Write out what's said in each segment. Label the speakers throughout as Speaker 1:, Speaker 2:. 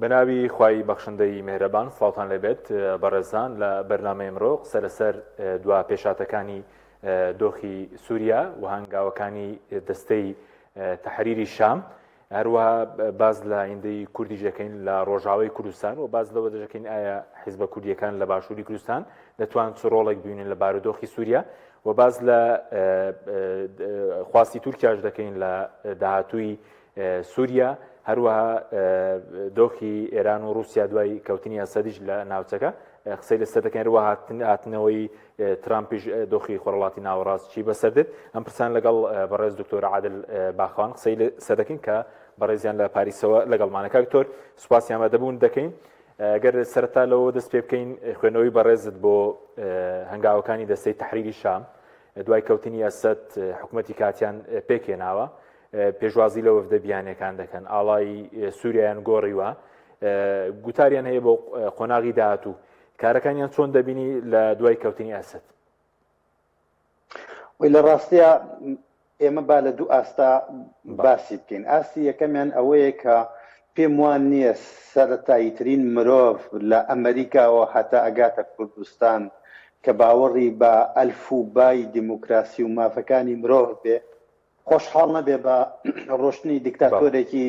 Speaker 1: بەناوی خوای بەخشندەی مێهرەبان سڵاوتان لێبێت بەڕێزان لە بەرنامەی ئەمڕۆ قسە لەسەر دوا پێشاتەکانی دۆخی سووریا و هەنگاوەکانی دەستەی تەحریری شام هەروەها باز لە ئایندەی کوردیش دەکەین لە ڕۆژاوای کوردستان و باز لەوە دەکەین ئایا حیزبە کوردیەکان لە باشووری کوردستان دەتوان چ ڕۆڵێک ببینن لە بارودۆخی سووریا و باز لە خواستی تورکیاش دەکەین لە داهاتووی سووریا هەروەها دۆخی ئێران و رووسیا دوای کەوتنی ئەسەدیش لە ناوچەکە قسەی لەسەر دەکەین هەروەها هاتنەوەی ترامپیش دۆخی خۆرهەڵاتی ناوەڕاست چی بەسەر دێت ئەم پرسان لەگەڵ بەڕێز دکتۆر عادل باخەوان قسەی لەسەر دەکەین کە بەڕێزیان لە پاریسەوە لەگەڵمانە کاک دکتۆر سوپاسی ئامادەبوون دەکەین گەر سەرەتا لەوە دەست پێ بکەین خوێنەوەی بەڕێزت بۆ هەنگاوەکانی دەستەی تەحریری شام دوای کەوتنی ئەسەد حکوومەتی کاتیان پێکهێناوە پێشوازی لە وەفدە بیانەکان دەکەن ئاڵای سووریایان گۆڕیوە گوتاریان هەیە بۆ قۆناغی داهاتوو کارەکانیان چۆن دەبینی لە دوای کەوتنی ئەسد؟
Speaker 2: وی لە ڕاستیا ئێمە با لە دوو ئاستا باسی بکەین ئاستی یەکەمیان ئەوەیە کە پێم وان نییە سەرەتاییترین مرۆڤ لە ئەمریکاوە هەتا ئەگاتە کوردستان کە باوەڕی بە ئەلف و بای دیموکراسی و مافەکانی مرۆڤ بێ خۆشحاڵ نەبێ بە ڕۆشتنی دیکتاتۆرێکی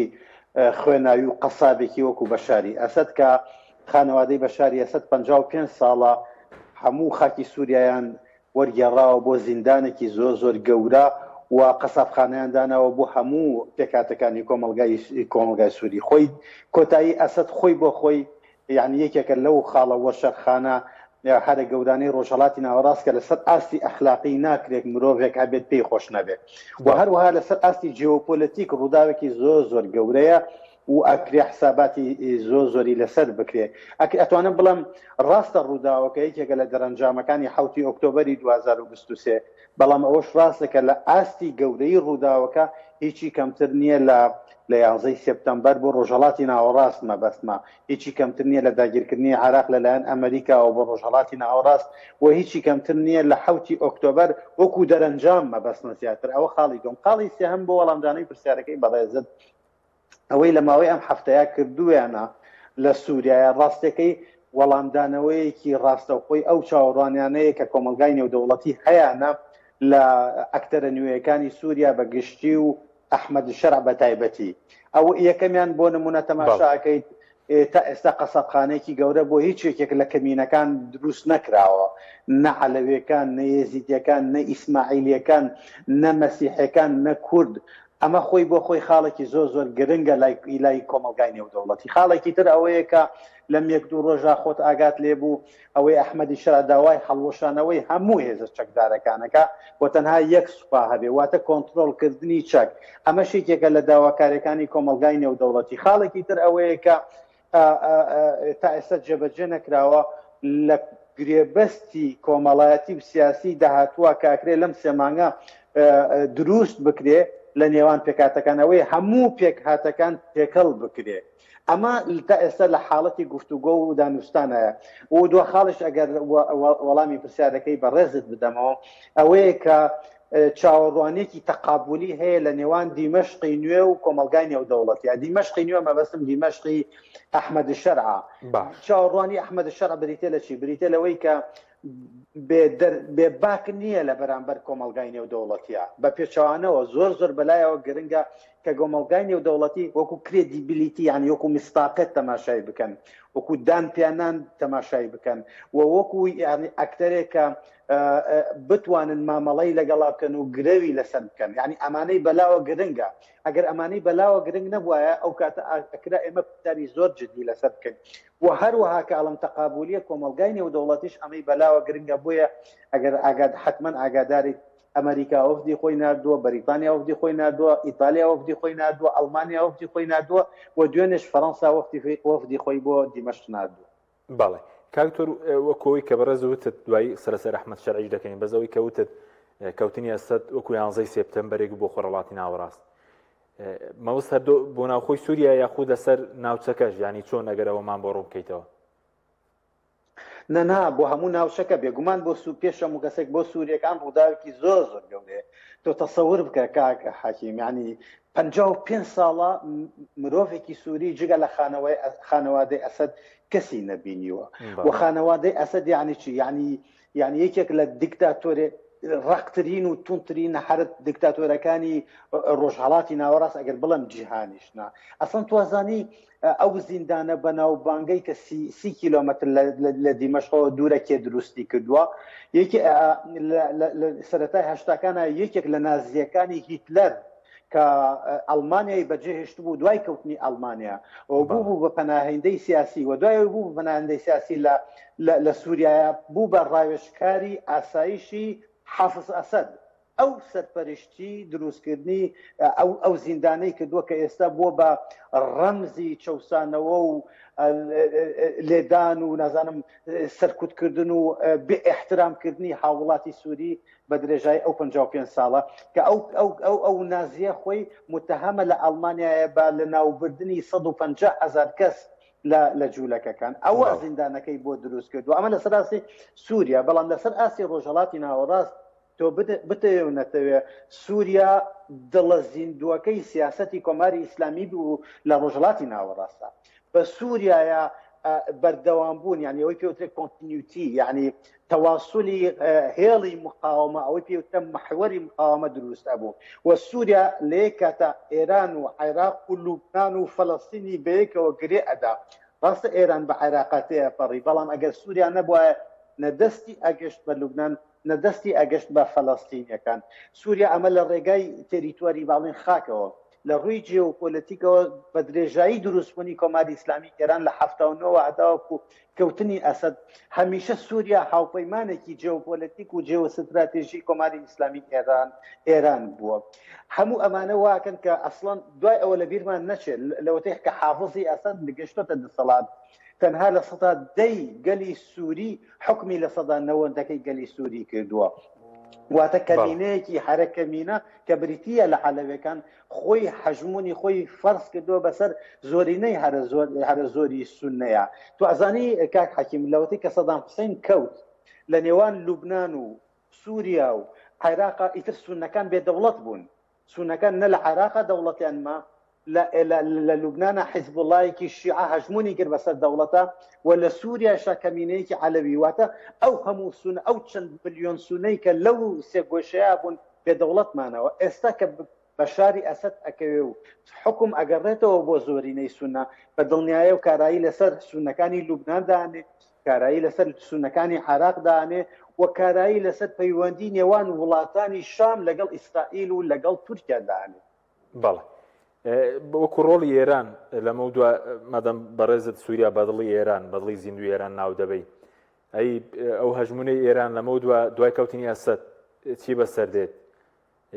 Speaker 2: خوێناوی و قەسابێکی وەکو بەشاری ئەسەد کە خانەوادەی بەشاری ئەسەد 55 ساڵە هەموو خاکی سووریایان وەرگێڕاوە بۆ زیندانێکی زۆر زۆر گەورە و قەسابخانەیان داناوە بۆ هەموو پێکهاتەکانی کۆمەڵگای کۆمەڵگای سووری خۆی کۆتایی ئەسەد خۆی بۆ خۆی یانی یەکێکە لەو خاڵە وەرچەرخانە هەرە گەورانەی ڕۆژهەڵاتی ناوەڕاست کە لەسەر ئاستی ئەخلاقی ناکرێت مرۆڤێک هەبێت پێی خۆش نەبێت و هەروەها لەسەر ئاستی جیۆپۆلەتیک ڕووداوێکی زۆر زۆر گەورەیە و ئەکرێ حساباتی زۆر زۆری لەسەر بکرێ ئەک ئەتوانم بڵێم ڕاستە ڕووداوەکە یەکێکە لە دەرەنجامەکانی حوتی ئۆکتۆبەری 2023 بەڵام ئەوەش ڕاستە کە لە ئاستی گەورەی ڕووداوەکە هیچی کەمتر نییە لە لە یانزەی سێپتەمبەر بۆ ڕۆژهەڵاتی ناوەڕاست مەبەستمە هیچی کەمتر نییە لە داگیرکردنی عێراق لەلایەن ئەمەریکاوە بۆ ڕۆژهەڵاتی ناوەڕاست و هیچی کەمتر نییە لە حەوتی ئۆکتۆبەر وەکو دەرەنجام مەبەستمە زیاتر ئەوە خاڵی دووەم. خاڵی سێهەم بۆ وەڵامدانەوەی پرسیارەکەی بەڕێزت ئەوەی لە ماوەی ئەم هەفتەیە کردوویانە لە سووریایە ڕاستەکەی وەڵامدانەوەیەکی ڕاستەوخۆی ئەو چاوەڕوانیانەیە کە کۆمەڵگای نێودەوڵەتی هەیانە لە ئەکتەرە نوێیەکانی سووریا بە گشتی و ئەحمەد شەرع بە تایبەتی ئەو یەکەمیان بۆ نمونە تەماشا ئەکەیت تا ئێستا قەسابخانەیەکی گەورە بۆ هیچ یەکێک لە کەمینەکان دروست نەکراوە نە عەلەویەکان نە یەزیدیەکان نە ئیسماعیلیەکان نە مەسیحەکان نە کورد ئەمە خۆی بۆ خۆی خاڵێکی زۆر زۆر گرنگە لای لای کۆمەڵگای نێودەوڵەتی خاڵێکی تر ئەوەیە کە لەم یەک دوو ڕۆژە خۆت ئاگات لێ بوو ئەوەی ئەحمەدی شەرع داوای هەڵوەشانەوەی هەموو هێزە چەکدارەکانەکە و تەنها یەک سوپا هەبێ واتە کۆنترۆڵکردنی چەک ئەمەش یەکێکە لە داواکاریەکانی کۆمەڵگای نێودەوڵەتی خاڵێکی تر ئەوەیە کە تا ئێستا جێبەجێ نەکراوە لە گرێبەستی کۆمەڵایەتی و سیاسی داهاتووە کە ئەکرێ لەم سێ مانگە دروست بکرێ لە نێوان پێکهاتەکان ئەوەی هەموو پێکهاتەکان تێکەڵ بکرێ ئەمە تا ئێستا لە حاڵەتی گفتوگۆ و دانوستانایە و دوا خاڵش ئەگەر وەڵامی پرسیارەکەی بەڕێزت بدەمەوە ئەوەیە کە چاوەڕوانیەکی تەقابولی هەیە لە نێوان دیمەشقی نوێ و کۆمەڵگای نێودەوڵەتی دیمەشقی نوێ مەبەستم دیمەشقی ئەحمەد شەرعە چاوەڕوانی ئەحمەد شەرع بریتە لە چی بریتە لەوەی کە بێ باک نییە لە بەرامبەر کۆمەڵگای نێودەوڵەتیە بە پێچەوانەوە زۆر زۆر بەلایەوە گرنگە کە گۆمەڵگای نێودەوڵەتی وەکو credibility یان وەکو میسداقیەت تەماشای بکەن وەکو دان پیانان تەماشای بکەن و وەکو یعنی ئەکتەرێک کە بتوانن مامەڵەی لەگەڵا بکەن و گرەوی لەسەر بکەن یعنی ئەمانەی بەلاوە گرنگە ئەگەر ئەمانەی بەلاوە گرنگ نەبوایە ئەو کاتە ئەکرا ئێمە پرسیاری زۆر جدی لەسەر بکەین و هەروەها کە ئەڵم تەقابولیە کۆمەڵگای نێودەوڵەتیش ئەمەی بەلاوە گرنگە بۆیە ئەگەر ئاگاد حتمما ئاگاداریت ئەمریکا وەفدی خۆی ناردووە، بەریتانیا وەفدی خۆی ناردووە، ئیتالیا وەفدی خۆی ناردووە، ئەڵمانیا وەفدی خۆی ناردووە و دوێنێش فەرەنسا وەفدی خۆی بۆ دیمەشق ناردووە.
Speaker 1: بەڵێ کاک دکتۆر وەکو ئەوەی کە بەڕێز وتت دوایی قسە لەسەر ئەحمەد شەرعیش دەکەین بەس ئەوەی کە وتت کەوتنی ئەسەد وەکو یانزەی سێپتەمبەرێک بۆ خۆرهەڵاتی ناوەڕاست مەبەست هەر بۆ ناوخۆی سووریا یاخود لەسەر ناوچەکەش یانی چۆن ئەگەر ئەوەمان بۆ ڕوون بکەیتەوە؟
Speaker 2: نا نا بۆ هەموو ناوچەکە بێگومان بۆ سو پێش هەموو کەسێک بۆ سووریەکان ڕووداوێکی زۆر زۆر گەورەیە تۆ تەسەور بکە کاک حەکیم یعنی 55 ساڵە مرۆڤێکی سووری جگە لە خانەوەی خانەوادەی ئەسەد کەسی نەبینیوە و خانەوادەی ئەسەد یعنی چی یعنی یعنی یەکێک لە دیکتاتۆرێ ڕقترین و تونترین هەرە دیکتاتۆرەکانی ڕۆژهڵاتی ناوەڕاست ئەگەر بڵم جیهانیش نا ئەسڵەن توازانی ئەو زیندانە بەناوبانگەی کە سی کیلۆمەتر لە دیمەشقەوە دوورە کێ دروستی کردووە؟ یەکێ لە سەرەتای هەشتاکانە یەکێک لە نازییەکانی هیتلەر کە ئەڵمانیای بەجێهێشتبوو دوای کەوتنی ئەڵمانیا و بوو بوو بە پەناهندەی سیاسی و دوای بوو بە پەناهندەی سیاسی لە لە سووریایە بوو بە ڕاوێژکاری ئاسایشی حافز ئەسەد ئەو سەرپەرشتی دروستکردنی ئەو ئەو زیندانەی کردووە کە ئێستا بووە بە ڕەمزی چەوسانەوە و لێدان و نازانم سەرکوتکردن و بێ ئیحترامکردنی هاووڵاتی سووری بە درێژایی ئەو 55 ساڵە کە ئەو ئەو ئەو ئەو نازیە خۆی متهەمە لە ئەڵمانیایە بە لەناوبردنی 150 هەزار کەس لە لە جوولەکەکان ئەوە زیندانەکەی بۆ دروست کردو ئەمە لەسەر ئاستی سووریا بەڵام لەسەر ئاستی ڕۆژهەڵاتی ناوەڕاست تۆ بتەوێ و نەتەوێ سووریا دڵە زیندووەکەی سیاسەتی کۆماری ئیسلامی بوو لە ڕۆژهەڵاتی ناوەڕاستدا. بە سووریایە بەردەوام بوون یعنی ئەوەی پێوترێت continuity یعنی تەواسولی هێڵی مقاومە ئەوەی پێوترە محوەری مقاومە دروست ئەبوو و سووریا لە یەک کاتە ئێران و عێراق و لوبنان و فەلەستینی بەیەکەوە گرێ ئەدا ڕاستە ئێران بە عێراقا تێئەپەڕی بەڵام ئەگەر سووریا نەبوایە نە دەستی ئەگەشت بە لوبنان نە دەستی ئەگەشت بە فەلەستینیەکان. سوریا ئەمە لە ڕێگای territory باڵین خاکەوە، لە ڕووی جیۆپۆلەتیکەوە بە درێژایی دروستبوونی کۆماری ئیسلامی ئێران لە 79 وە هەتاوەکو کەوتنی ئەسەد، هەمیشە سوریا هاوپەیمانێکی جیۆپۆلەتیک و جیۆستراتێژی کۆماری ئیسلامی ئێران ئێران بووە. هەموو ئەمانە واکەن کە ئەسڵەن دوای ئەوە لە بیرمان نەچێت لەوەتەی کە حافزی ئەسەد گەشتۆتە دەسەڵات تەنها لە سەدا دەی گەلی سووری حوکمی لە سەدا نەوەندەکەی گەلی سووری کردووە واتە کەمینەیەکی هەرە کەمینە کە بریتیە لە عەلەوەکان خۆی هەژمونی خۆی فەرز کردووە بەسەر زۆرینەی هەرە زۆر هەرە زۆری سوننەیە تو ئەزانی کاک حەکیم لەوەتی کە سەدام حوسین کەوت لە نێوان لوبناان و سووریا و عێراقا ئیتر سوننەکان بێ دەوڵەت بوون سوننەکان نە لە عێراقا دەوڵەتیان ما لە لە لوبنانا حیزبوڵڵایەکی شیعە هەژموونی کرد بەسەر دەوڵەتە و لە سووریاشا کەمینەیەکی عەلەوی واتە ئەو هەموو سونە ئەو چەند ملیۆن سونەی کە لەو سێ گۆشەیە بوون بێ دەوڵەت مانەوە ئێستا کە بەشاری ئەسەد ئەکەوێ و حکوم ئەگەڕێتەوە بۆ زۆرینەی سونە بە دڵنیایە و کارایی لەسەر سونەکانی لوبنان دانێ کارایی لەسەر سونەکانی عێراق دانێ و کارایی لەسەر پەیوەندی نێوان وڵاتانی شام لەگەڵ ئیسرائیل و لەگەڵ تورکیا دانێ.
Speaker 1: بەڵێ وەکو ڕۆڵی ئێران لەمە دو مادەم بەڕێزت سووریا بەدڵی ئێران بەدڵی زیندوی ئێران ناو دەبەی ئەی ئەو هەژمونەی ئێران لەمە دو دوای کەوتنی ئەسەد چی بەسەر دێت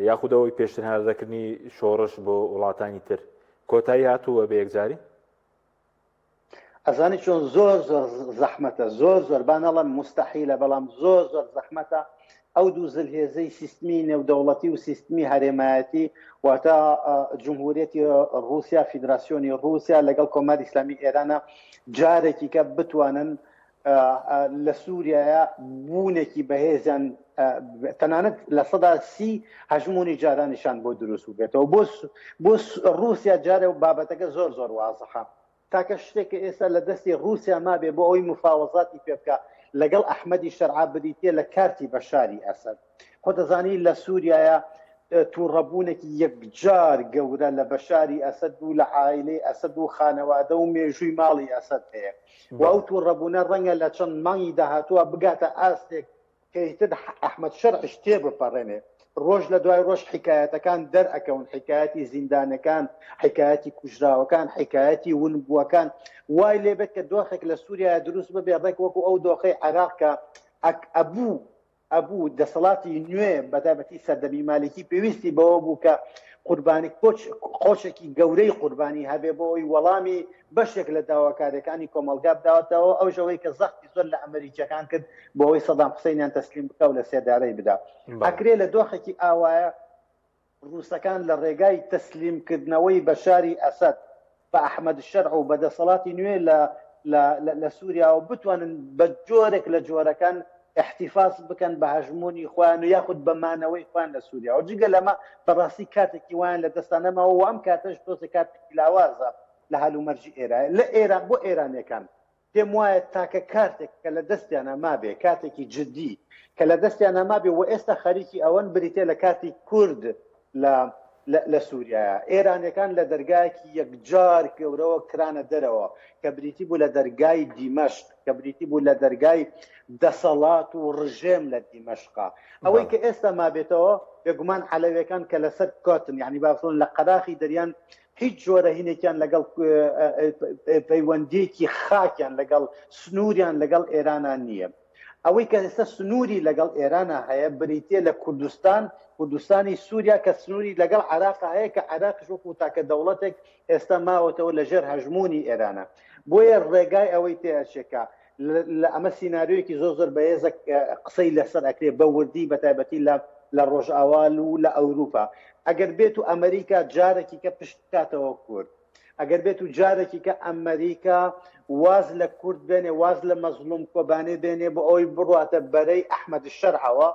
Speaker 1: یاخود ئەوەی پێشتر هەناردەکردنی شۆڕش بۆ وڵاتانی تر کۆتایی هاتووە بە یەکجاری؟
Speaker 2: ئەزانی چۆن زۆر زۆر زەحمەتە زۆر زۆر با نەڵێم موستەحیلە بەڵام زۆر زۆر زەحمەتە ئەو دوو زلهێزەی سیستمی نێودەوڵەتی و سیستمی هەرێمایەتی واتە جمهوریەتی ڕووسیا فیدراسیۆنی ڕووسیا لەگەڵ کۆماری ئیسلامی ئێرانە جارێکی کە بتوانن لە سووریایە بوونێکی بەهێزیان تەنانەت 30% هەژمونی جارانیشان بۆ دروست بێتەوە بۆ بۆ ڕووسیا جارێ و بابەتەکە زۆر زۆر وازحە تاکە شتێک کە ئێستا لە دەستی ڕووسیا مابێ بۆ ئەوەی مفاوەزاتی پێ بکا لەگەڵ ئەحمەدی شەرع بریتییە لە کارتی بەشاری ئەسەد. خۆ دەزانی لە سووریایە تووڕەبوونێکی یەکجار گەورە لە بەشاری ئەسەد و لە عایلەی ئەسەد و خانەوادە و مێژووی ماڵی ئەسەد هەیە و ئەو تووڕەبوونە ڕەنگە لە چەند مانگی داهاتووە بگاتە ئاستێک کە ئیتر ئەحمەد شەرعیش تێبپەڕێنێ. ڕۆژ لە دوای ڕۆژ حیکایەتەکان دەرئەکەون، حیکایەتی زیندانەکان، حیکایەتی کوژراوەکان، حیکایەتی ونبووەکان، وای لێبێت کە دۆخێک لە سووریایا دروست ببێ ڕێک وەکو ئەو دۆخەی عێراق کە ئەک ئەبوو ئەبوو دەسەڵاتی نوێ بەتایبەتی سەردەمی مالیکی پێویستی بەوە بوو کە قوربانی کۆچ قۆچێکی گەورەی قوربانی هەبێ بۆ ئەوی وەڵامی بەشێک لە داواکاریەکانی کۆمەڵگا بداوەتەوە ئەوش ئەوەی کە زەختی زۆر لە ئەمریکیەکان کرد بۆ ئەوەی سەدام حوسەینیان تەسلیم بکا و لە سێدارەی بدا ئەکرێ لە دۆخێکی ئاوایە ڕووسەکان لە ڕێگای تەسلیم کردنەوەی بەشاری ئەسەد بە ئەحمەد شەرع و بە دەسەڵاتی نوێ لە. لە سووریاوە بتوانن بە جۆرێک لە جۆرەکان احتیفاز بکەن بە هەژمونی خۆیان و یاخود بە مانەوەی خۆیان لە سووریا و جگە لەمە بەڕاستی کاتێکی وایان لە دەستان نەماوە و ئەم کاتەش تۆزێ کاتێکی لاوازە لە هەلومەرجی ئێران لە ئێران بۆ ئێرانیەکان پێم وایە تاکە کارتێک کە لە دەستیانە مابێ کاتێکی جدی کە لە دەستیانە مابێ و ئێستا خەریکی ئەوەن بریتە لە کارتی کورد لە لە سووریایە ئێرانەکان لە دەرگایەکی یەکجار گەورەوە کرانە دەرەوە کە بریتی بوو لە دەرگای دیمەشق کە بریتی بوو لە دەرگای دەسەڵات و ڕژێم لە دیمەشقا ئەوەی کە ئێستا مابێتەوە بێگومان عەلەویەکان کە لەسەر کۆتن یعنی با بڵێن لە قەراخی دەریان هیچ جۆرە هینێکیان لەگەڵ پەیوەندیەکی خاکیان لەگەڵ سنووریان لەگەڵ ئێرانان نییە. ئەوەی کە ئێستا سنووری لەگەڵ ئێرانە هەیە بریتە لە کوردستان کوردستانی سووریا کە سنووری لەگەڵ عراق هەیە کە عراقش وەکو تاکە دەوڵەتێک ئێستا ماوەتەوە لەژێر هەژمونی ئێرانە بۆیە ڕێگای ئەوەی تێئەچێکە لە ئەمە سیناریۆیەکی زۆر زۆر بەهێزە قسەی لەسەر ئەکرێ بە وردی بە تایبەتی لە لە ڕۆژئاوال و لە ئەوروپا ئەگەر بێت و ئەمریکا جارێکی کە پشت بکاتەوە کورد ئەگەر بێت و جارێکی کە ئەمریکا واز لە کورد بێنێ واز لە مەزلوم کۆبانێ بێنێ بۆ ئەوەی بڕاتە بەرەی ئەحمەد شەرعەوە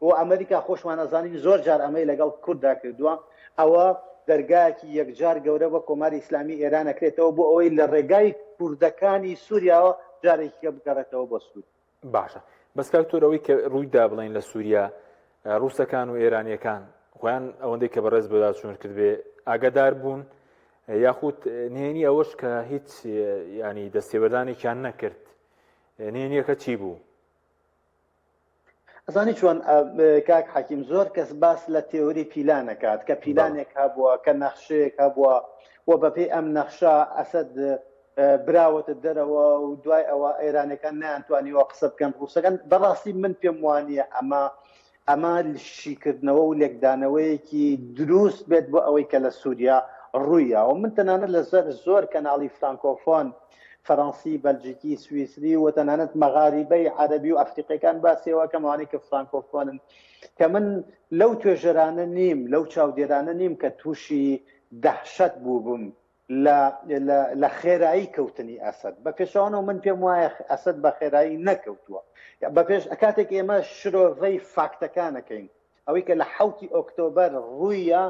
Speaker 2: بۆ ئەمریکا خۆشمان ئەزانین زۆر جار ئەمەی لەگەڵ کورددا کردووە ئەوە دەرگایەکی یەکجار گەورە بە کۆماری ئیسلامی ئێران ئەکرێتەوە بۆ ئەوەی لە ڕێگای کوردەکانی سووریاوە جارێکی کە بگەڕێتەوە بۆ سووریا.
Speaker 1: باشە بەس کاک تۆر ئەوەی کە ڕوویدا بڵێن لە سووریا ڕووسەکان و ئێرانیەکان خۆیان ئەوەندەی کە بەڕێز بەداچوون کرد بێ ئاگادار بوون یاخود نهێنی ئەوەش کە هیچ ینی دەستێوەردانێکیان نەکرد نهێنیەکە چی بوو؟
Speaker 2: ئەزانی چۆن کاک حەکیم زۆر کەس باس لە تێوری پیلان ئەکات کە پیلانێک هەبووە کە نەخشەیەک هەبووە و بەپێی ئەم نەخشە ئەسەد براوەتە دەرەوە و دوای ئەوە ئێرانەکان نەیانتوانیوە قسە بکەن ڕووسەکان بەڕاستی من پێم وانە ئەمە ئەمە شیکردنەوە و لێکدانەوەیەکی دروست بێت بۆ ئەوەی کە لە سووریا ڕوویاوە من تەنانەت لەسەر زۆر کەناڵی فرانکۆفۆن فەرەنسی، بەلجیکی، سویسری و تەنانەت مەغاریبەی عەرەبی و ئەفریقیەکان باسی ئەوە ئەکەم ئەوانەی کە فرانکۆفۆنن کە من لەو توێژەرانە نیم لەو چاودێرانە نیم کە تووشی دەهشەت بووبم لە لە خێرایی کەوتنی ئەسەد بە پێشەوانەوە من پێم وایە ئەسەد بە خێرایی نەکەوتووە بە پێش کاتێک ئێمە شرۆڤەی فاکتەکانەکەین ئەوەی کە لە حەوتی ئۆکتۆبەر ڕووییا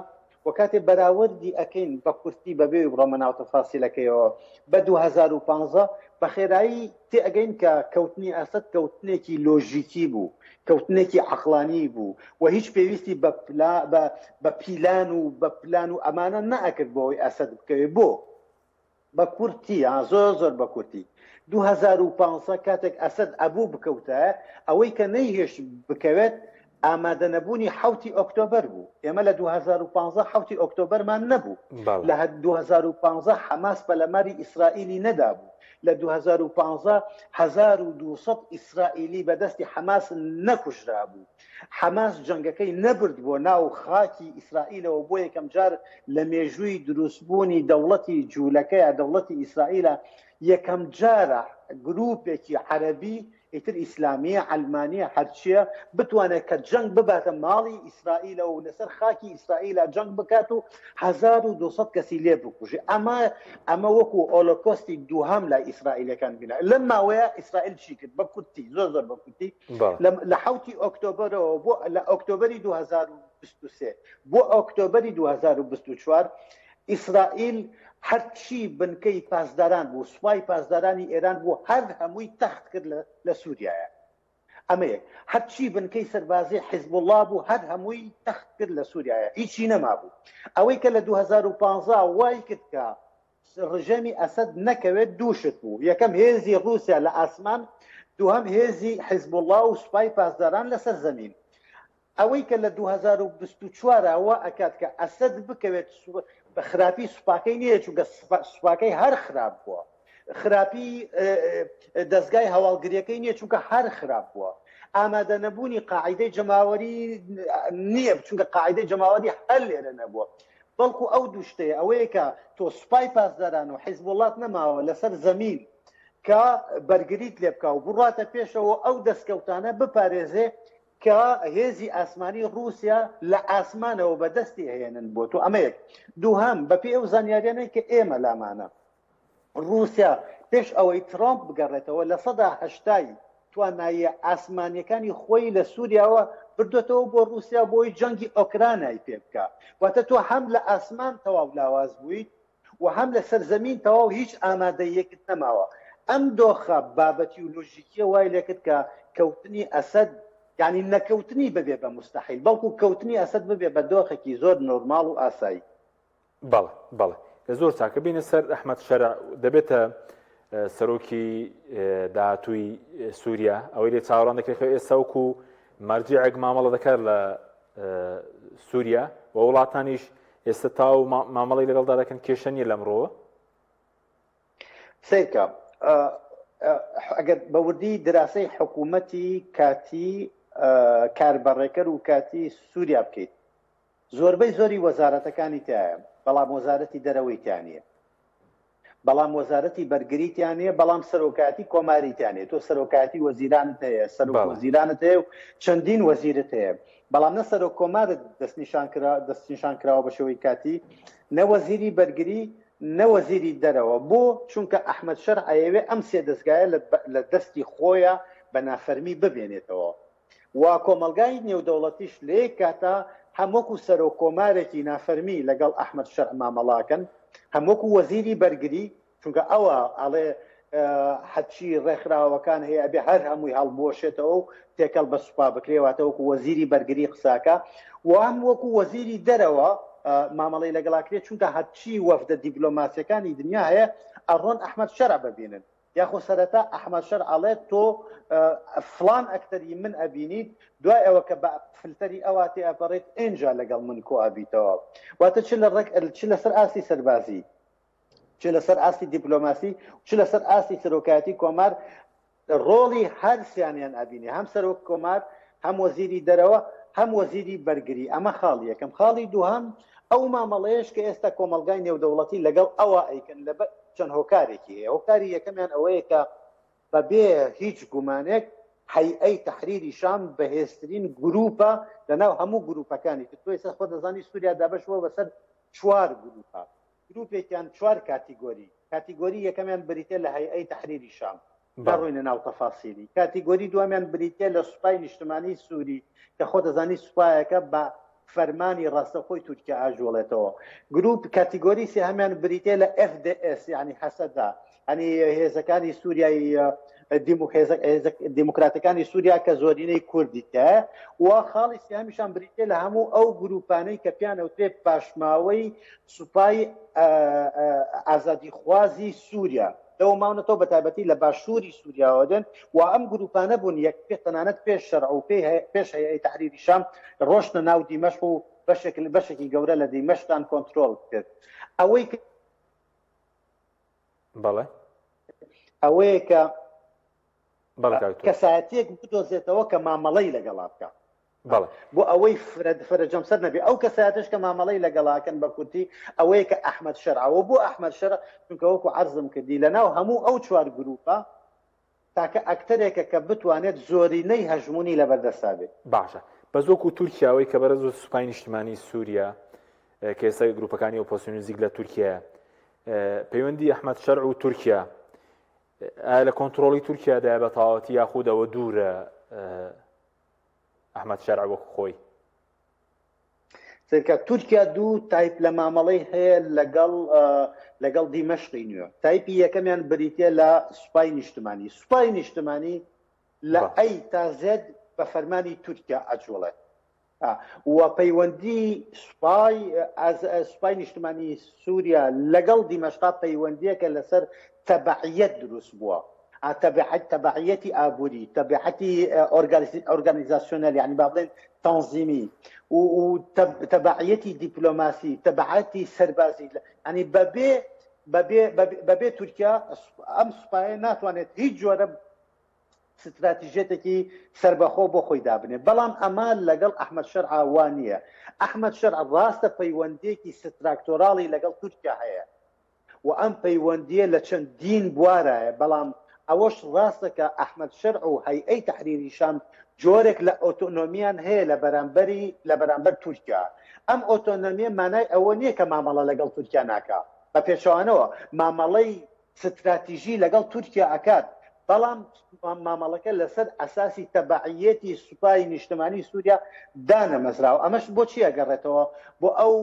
Speaker 2: و کاتێ بەراوردی ئەکەین بە کورتی بەبێ بڕۆمە ناو تەفاسیلەکەیەوە بە 2015 بە خێرایی تێئەگەین کە کەوتنی ئەسەد کەوتنێکی لۆژیکی بوو کەوتنێکی عەقڵانی بوو و هیچ پێویستی بە بە پیلان و بە پلان و ئەمانە نەئەکرد بۆ ئەوەی ئەسەد بکەوێ بۆ بە کورتی ها زۆر زۆر بە کورتی 2015 کاتێک ئەسەد ئەبوو بکەوتایە ئەوەی کە نەیهێشت بکەوێت ئامادەنەبوونی حوتی ئۆکتۆبەر بوو ئێمە لە 2015 حوتی ئۆکتۆبەرمان نەبوو لە 2015 حەماس پەلەماری ئیسرائیلی نەدابوو لە 2015 1200 ئیسرائیلی بەدەستی حەماس نەکوژرابوو حەماس جەنگەکەی نەبرد بۆ ناو خاکی ئیسرائیلەوە بۆ یەکەمجار لە مێژووی دروستبوونی دەوڵەتی جوولەکە یا دەوڵەتی ئیسرائیلە یەکەمجارە گروپێکی عەرەبی ئیتر ئیسلامیە عەلمانیە هەرچیە بتوانێت کە جەنگ بباتە ماڵی ئیسرائیلەوە و لەسەر خاکی ئیسرائیلا جەنگ بکات و 1200 کەسی لێ بکوژێ ئەمە ئەمە وەکو ئۆلۆکۆستی دووهەم لای ئیسرائیلەکان بینا لەم ماوەیە ئیسرائیل چی کرد بە کورتی زۆر زۆر بە کورتی لە حوتی ئۆکتۆبەرەوە بۆ لە ئۆکتۆبەری 2023 بۆ ئۆکتۆبەری 2024 ئیسرائیل هەرچی بنکەی پاسداران بوو سوپای پاسدارانی ئێران بوو هەر هەمووی تەخت کرد لە سووریایە ئەمە یەک هەرچی بنکەی سەربازی حیزبوڵڵا بوو هەر هەمووی تەخت کرد لە سووریایە هیچی نەمابوو ئەوەی کە لە 2015 وای کرد کە ڕژێمی ئەسەد نەکەوێت دوو شت بوو، یەکەم هێزی ڕووسیا لە ئاسمان، دووهەم هێزی حیزبوڵڵا و سوپای پاسداران لەسەر زەمین. ئەوەی کە لە 2024 وا ئەکات کە ئەسەد بکەوێت خراپی سوپاکەی نییە چونکە سوپاکەی هەر خراپ بووە. خراپی دەزگای هەواڵگریەکەی نییە چونکە هەر خراپ بووە. ئامادەنەبوونی قاعیدەی جەماوەری نییە چونکە قاعیدەی جەماوەری هەر لێرە نەبووە. بەڵکو ئەو دوو شتەیە، ئەوەیە کە تۆ سوپای پاسداران و حیزبوڵڵات نەماوە لەسەر زەمین کە بەرگریت لێ بکا و بڕواتە پێشەوە ئەو دەستکەوتانە بپارێزێ کە هێزی ئاسمانی ڕووسیا لە ئاسمانەوە بەدەستی ئەهێنن بۆ تۆ ئەمە یەک دووهەم بەپێی ئەو زانیاریانەی کە ئێمە لامانە ڕووسیا پێش ئەوەی ترامپ بگەڕێتەوە 80% تواناییە ئاسمانیەکانی خۆی لە سووریاوە بردوێتەوە بۆ رووسیا بۆی جەنگی ئۆکرانای پێ بکە. واتە تۆ هەم لە ئاسمان تەواو لاواز بوویت و هەم لە سەرزەمین تەواو هیچ ئامادەییەکت نەماوە. ئەم دۆخە بابەتی و لۆژیکیە وای لێکرد کە کەوتنی ئەسەد یانی نەکەوتنی ببێ بە موستەحیل، بەڵکو کەوتنی ئەسەد ببێ بە دۆخێکی زۆر نۆرماڵ و ئاسایی.
Speaker 1: بەڵێ بەڵێ زۆر چاکە بینە سەر ئەحمەد شەرع دەبێتە سەرۆکی داهاتووی سووریا ئەوەی لێ چاوەڕان دەکرێت خۆ ئێستا وەکو مەرجیعێک مامەڵە دەکات لە سووریا و وڵاتانیش ئێستا تاو مامەڵی لەگەڵدا دەکەن کێشە نییە لەمڕۆوە
Speaker 2: سەیرکە ئەگەر بە وردی دراسەی حکوومەتی کاتی کاربەڕێکەر و کاتی سووریا بکەیت زۆربەی زۆری وەزارەتەکانی تایە بەڵام وەزارەتی دەرەوەی تیا نییە بەڵام وەزارەتی بەرگری تیا نییە بەڵام سەرۆکایەتی کۆماری تیا نییە تۆ سەرۆکایەتی وەزیرانت هەیە سەرۆک وەزیرانت هەیە و چەندین وەزیرت هەیە بەڵام نە سەرۆک کۆمارت دەستنیشان کرا دەستنیشان کراوە بە شێوەی کاتی نە وەزیری بەرگری نە وەزیری دەرەوە بۆ چونکە ئەحمەد شەرع ئەیەوێ ئەم سێ دەزگایە لە دەستی خۆیە بە نافەرمی ببێنێتەوە و کۆمەڵگای نێودەوڵەتیش لە یەک کاتا هەم وەکو سەرۆک کۆمارێکی نافەرمی لەگەڵ ئەحمەد شەرع مامەڵاکەن هەم وەکو وەزیری بەرگری چونکە ئەوە ئەڵێ هەرچی ڕێکخراوەکان هەیە ئەبێ هەر هەمووی هەڵبوەشێتەوە و تێکەڵ بە سوپا بکرێ واتە وەکو وەزیری بەرگری قساکە و هەم وەکو وەزیری دەرەوە مامەڵەی لەگەڵا کرێت چونکە هەرچی وەفدە دیپلۆماسیەکانی دنیا هەیە ئەڕۆن ئەحمەد شەرع ببینن یاخۆ سەرەتا ئەحمەد شەرع ئەڵێت تۆ فڵان ئەکتەری من ئەبینیت دوای ئەوە کە بە فلتەری ئەوا تێ ئەپەڕێت ئینجا لەگەڵ من کۆ ئەبیتەوە واتە چ لە ڕێک چ لەسەر ئاستی سەربازی چ لەسەر ئاستی دیپلۆماسی چ لەسەر ئاستی سەرۆکایەتی کۆمار ڕۆڵی هەر سیانیان ئەبینێ هەم سەرۆک کۆمار هەم وەزیری دەرەوە هەم وەزیری بەرگری ئەمە خاڵی یەکەم خاڵی دووهەم ئەو مامەڵەیەش کە ئێستا کۆمەڵگای نێودەوڵەتی لەگەڵ ئەوە ئەیکەن لە چەند هۆکارێکی هەیە هۆکاری یەکەمیان ئەوەیە کە بەبێ هیچ گومانێک هەیئەی تەحریری شام بەهێزترین گروپە لەناو هەموو گروپەکانی تر تۆ ئێستا خۆت دەزانی سووریا دابەش بووە بەسەر چوار گروپە گروپێکیان چوار کاتیگۆری کاتیگۆری یەکەمیان بریتە لە هەیئەی تەحریری شام ناڕۆینە ناو تەفاسیلی کاتیگۆری دووەمیان بریتە لە سوپای نیشتمانی سووری کە خۆ دەزانی سوپایەکە بە فەرمانی ڕاستەخۆی تورکیا ئاژوڵێتەوە گروپ کاتیگۆری سێهەمیان بریتە لە FDS یعنی هەسەدا ئەنی هێزەکانی سووریای دیموکراتەکانی سووریا کە زۆرینەی کوردی تایە و خاڵی سیامیشان بریتە لە هەموو ئەو گروپانەی کە پیان ئەوترێ پاشماوەی سوپای ئازادیخوازی سووریا لەوە ماونەتەوە بە تایبەتی لە باشووری سووریاوە دێن و ئەم گروپانە بوون یەک پێ تەنانەت پێش شەرع و پێ پێش هەیئەی تەحریری شام ڕۆشتنە ناو دیمەشق و بەشێک بەشێکی گەورە لە دیمەشقیان کۆنترۆڵ کرد ئەوەی کە
Speaker 1: بەڵێ
Speaker 2: ئەوەیە کە کەسایەتیەک بدۆزێتەوە کە مامەڵەی لەگەڵا بکە بۆ ئەوەی فرە جەمسەر نەبێ ئەو کەسایەتش کە مامەڵەی لەگەڵاکەن بە کورتی ئەوەیە کە ئەحمەد شەرعەوە بۆ ئەحمەد شەرع چونکە وەکو عەرزم کردی لەناو هەموو ئەو چوار گروپە تاکە ئەکتەرێکە کە بتوانێت زۆرینەی هەژموونی لەبەردەستا بێت.
Speaker 1: باشە بەس وەکو تورکیا ئەوەی کە بەرز سوپای نیشتمانی سووریا کە ئێستا گروپەکانی ئۆپۆزسیۆن نزیک لە تورکیایە پەیوەندی ئەحمەد شەرع و تورکیا ئایا لە کۆنتترۆڵی تورکیادایە بە تەواوەتی یاخود ئەوە دوورە ئەحمەد شەرع وەکو خۆی؟
Speaker 2: سەیرکە تورکیا دوو تایپ لە مامەڵەی هەیە لەگەڵ لەگەڵ دیمەشقی نوێ تایپی یەکەمیان بریتە لە سوپای نیشتمانی سوپای نیشتمانی لە A تا Z بە فەرمانی تورکیا ئەجوڵێت و پەیوەندی سوپای سوپای نیشتمانی سووریا لەگەڵ دیمەشقا پەیوەندیەکە لەسەر تەبعیەت دروست بووە تەبعیەتی ئابووری، تەبعەتی ئۆرگانیزاسیۆنەل یانی با بڵێن تەنزیمی و تەبعیەتی دیپلۆماسی، تەبعەتی سەربازی یانی بەبێ بەبێ بەبێ تورکیا ئەم سوپایە ناتوانێت هیچ جۆرە ستراتیژیەتێکی سربەخۆ بۆ خۆی دابنێ بەڵام ئەمە لەگەڵ ئەحمەد شەرع وا نییە ئەحمەد شەرع ڕاستە پەیوەندیەکی ستراکتۆراڵی لەگەڵ تورکیا هەیە و ئەم پەیوەندییە لە چەندین بوارایە، بەڵام ئەوەش ڕاستە کە ئەحمەد شەرع و هەیئەی تەحریری شام جۆرێک لە ئۆتۆنۆمییان هەیە لە بەرامبەری لە بەرامبەر تورکیا. ئەم ئۆتۆنۆمییە مانای ئەوە نییە کە مامەڵە لەگەڵ تورکیا ناکا، بە پێچەوانەوە مامەڵەی. ستراتیژی لەگەڵ تورکیا ئەکات، بەڵام مامەڵەکە لەسەر ئەساسی تەبەعیەتی سوپای نیشتمانی سووریا دانەمەزراوە. ئەمەش بۆچی ئەگەڕێتەوە؟ بۆ ئەو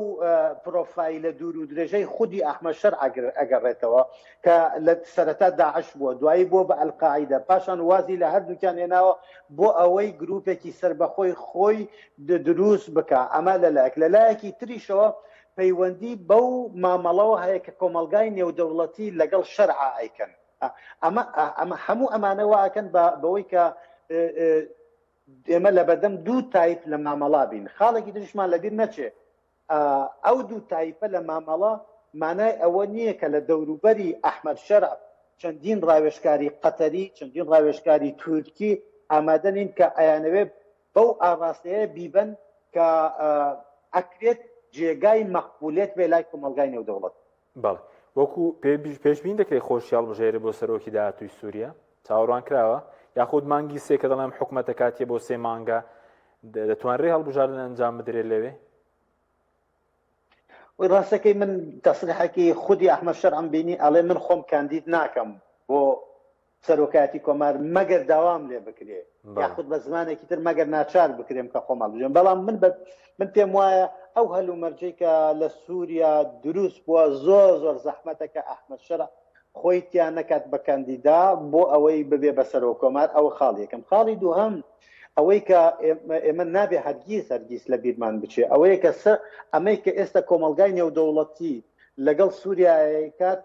Speaker 2: پرۆفایلە دوور و درێژەی خودی ئەحمەد شەرع ئەگەڕێتەوە کە لە سەرەتا داعش بووە، دوایی بووە بە ئەلقاعیدە، پاشان وازی لە هەردووکیان هێناوە بۆ ئەوەی گروپێکی سەربەخۆی خۆی دروست بکا. ئەمە لەلایەک، لەلایەکی تریشەوە پەیوەندی بەو مامەڵەوە هەیە کە کۆمەڵگای نێودەوڵەتی لەگەڵ شەرعا ئەیکەن. ئەمە ئەمە هەموو ئەمانە وا ئەکەن بە بەوەی کە ئێمە لەبەردەم دوو تایپ لە مامەڵا بین. خاڵێکی تریشمان لەبیر نەچێ، ئەو دوو تایپە لە مامەڵە مانای ئەوە نییە کە لە دەوروبەری ئەحمەد شەرع چەندین ڕاوێژکاری قەتەری، چەندین ڕاوێژکاری تورکی ئامادە نین کە ئەیانەوێ بەو ئاڕاستەیە بیبەن کە ئەکرێت جێگای مەقبولێت بێ لای کۆمەڵگای نێودەوڵەتی.
Speaker 1: بەڵێ وەکو پێشبین دەکرێت خۆشی هەڵبژێرێ بۆ سەرۆکی داهاتووی سووریا چاوەڕوان کراوە یاخود مانگی سێ کە دەڵێم حکومەتە کاتیە بۆ سێ مانگە دەتوانرێ هەڵبژاردن ئەنجام بدرێت لەوێ؟
Speaker 2: وی ڕاستەکەی من تەسریحەکی خودی ئەحمەد شەرعم بینی ئەڵێ من خۆم کاندید ناکەم بۆ سەرۆکایەتی کۆمار مەگەر داوام لێ بکرێ یاخود بە زمانێکی تر مەگەر ناچار بکرێم کە خۆم هەڵبژێرم بەڵام من بە من پێم وایە ئەو هەلومەرجەی کە لە سووریا دروست بووە زۆر زۆر زەحمەتە کە ئەحمەد شەرع خۆی تیا نەکات بە کاندیدا بۆ ئەوەی ببێ بە سەرۆک کۆمار ئەوە خاڵ یەکەم خاڵی دووهەم ئەوەی کە ئێمە نابێ هەرگیز هەرگیز لە بیرمان بچێ ئەوەیە کە سە ئەمەی کە ئێستا کۆمەڵگای نێودەوڵەتی لەگەڵ سووریای کات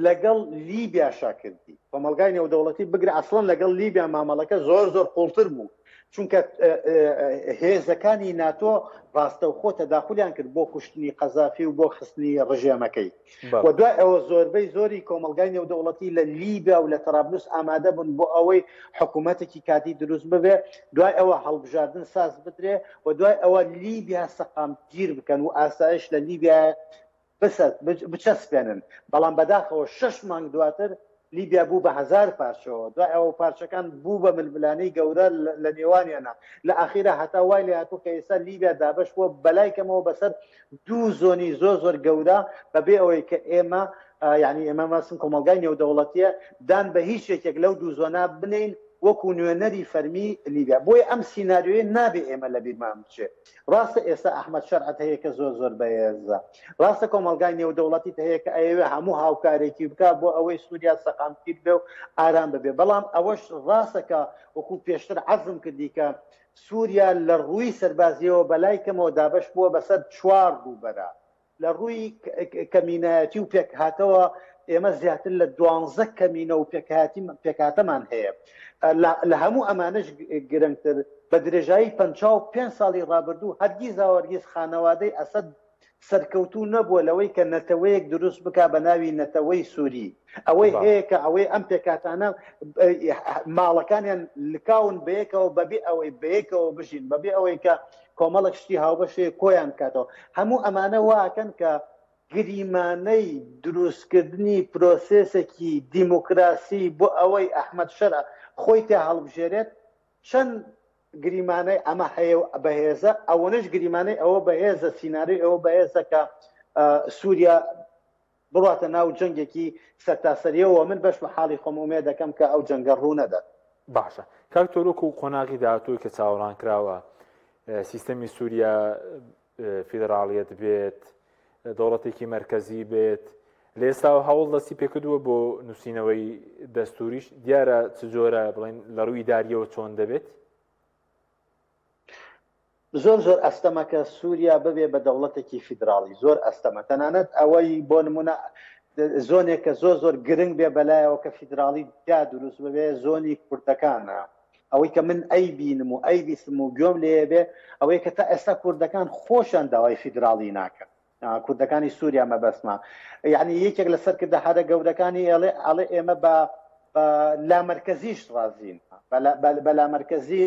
Speaker 2: لەگەڵ لیبیاشا کردی کۆمەڵگای نێودەوڵەتی بگرە ئەسڵەن لەگەڵ لیبیا مامەڵەکە زۆر زۆر قوڵتر بوو چونکە هێزەکانی ناتۆ ڕاستەوخۆ تەداخلیان کرد بۆ کوشتنی قەزافی و بۆ خستنی ڕژێمەکەی و دوای ئەوە زۆربەی زۆری کۆمەڵگای نێودەوڵەتی لە لیبیا و لە تەرابلوس ئامادە بوون بۆ ئەوەی حکوومەتێکی کاتی دروست ببێ دوای ئەوە هەڵبژاردن ساز بدرێ و دوای ئەوە لیبیا سەقامگیر بکەن و ئاسایش لە لیبیا بچەسپێنن، بەڵام بەداخەوە شەش مانگ دواتر لیبیا بوو بە هەزار پارچەوە، دوای ئەوە پارچەکان بوو بە ململانێی گەورە لە نێوانیانا، لە ئاخیرا هەتا وای لێهاتوو کە ئێستا لیبیا دابەش بووە بەلای کەمەوە بەسەر دوو زۆنی زۆر زۆر گەورە بەبێ ئەوەی کە ئێمە یانی ئێمە مەسم کۆمەڵگای نێودەوڵەتیە دان بە هیچ یەکێک لەو دوو زۆنە بنێین وەکو نوێنەری فەرمی لیبیا، بۆیە ئەم سیناریۆیە نابێ ئێمە لەبیرمان بچێ. ڕاستە ئێستا ئەحمەد شەرعت هەیە کە زۆر زۆر بەهێزە، ڕاستە کۆمەڵگای نێودەوڵەتیت هەیە کە ئەیەوێ هەموو هاوکارێکی بکات بۆ ئەوەی سووریا سەقامگیر بێ و ئارام ببێ، بەڵام ئەوەش ڕاستە کە وەکو پێشتر عەرزم کردی کە سووریا لە ڕووی سەربازییەوە بەلای کەمەوە دابەش بووە بەسەر چوار ڕووبەرە. لە ڕووی کەمینایەتی و پێکهاتەوە ئێمە زیاتر لە دوانزە کەمینە و پێکهاتەمان هەیە. لە هەموو ئەمانەش گرنگتر بە درێژایی 55 ساڵی ڕابردوو هەرگیز هەرگیز خانەوادەی ئەسەد سەرکەوتوو نەبووە لەوەی کە نەتەوەیەک دروست بکا بە ناوی نەتەوەی سووری. ئەوەی هەیە کە ئەوەی ئەم پێکهاتانە ماڵەکانیان لکاون بەیەکەوە بەبێ ئەوەی بەیەکەوە بژین، بەبێ ئەوەی کە کۆمەڵێک شتی هاوبەش هەیە کۆیان بکاتەوە. هەموو ئەمانە وا ئەکەن کە گریمانەی دروستکردنی پرۆسێسێکی دیموکراسی بۆ ئەوەی ئەحمەد شەرع خۆی تیا هەڵبژێرێت، چەند گریمانەی ئەمە هەیە و بەهێزە، ئەوەنەش گریمانەی ئەوە بەهێزە، سیناریۆی ئەوە بەهێزە کە سووریا بڕواتە ناو جەنگێکی سەرتاسەریەوە، من بەش بە حاڵی خۆم ئومێد دەکەم کە ئەو جەنگە ڕوو نەدات.
Speaker 1: باشە کاک تۆر وەکو قۆناغی داهاتووی کە چاوەڕان کراوە سیستەمی سووریا فیدراڵیەت بێت دەوڵەتێکی مەرکەزی بێت لە ئێستاوە هەوڵ دەستی پێکردووە بۆ نووسینەوەی دەستوریش دیارە چ جۆرە بڵێن لە ڕووی داریەوە چۆن دەبێت؟
Speaker 2: زۆر زۆر ئەستەمە کە سووریا ببێ بە دەوڵەتێکی فیدراڵی، زۆر ئەستەمە. تەنانەت ئەوەی بۆ نموونە زۆنێک کە زۆر زۆر گرنگ بێ بەلایەوە کە فیدراڵی تیا دروست ببێ زۆنی کوردەکانە. ئەوەی کە من ئەیبینم و ئەیبیستم و گوێم لێ بێ ئەوەیە کە تا ئێستا کوردەکان خۆشیان داوای فیدراڵی ناکەن. کوردەکانی سووریا مەبەستمە. یعنی یەکێک لە سەرکردە هەرە گەورەکانی ئەڵێ ئەڵێ ئێمە بە لامەرکەزیش ڕازین بە لامەرکەزی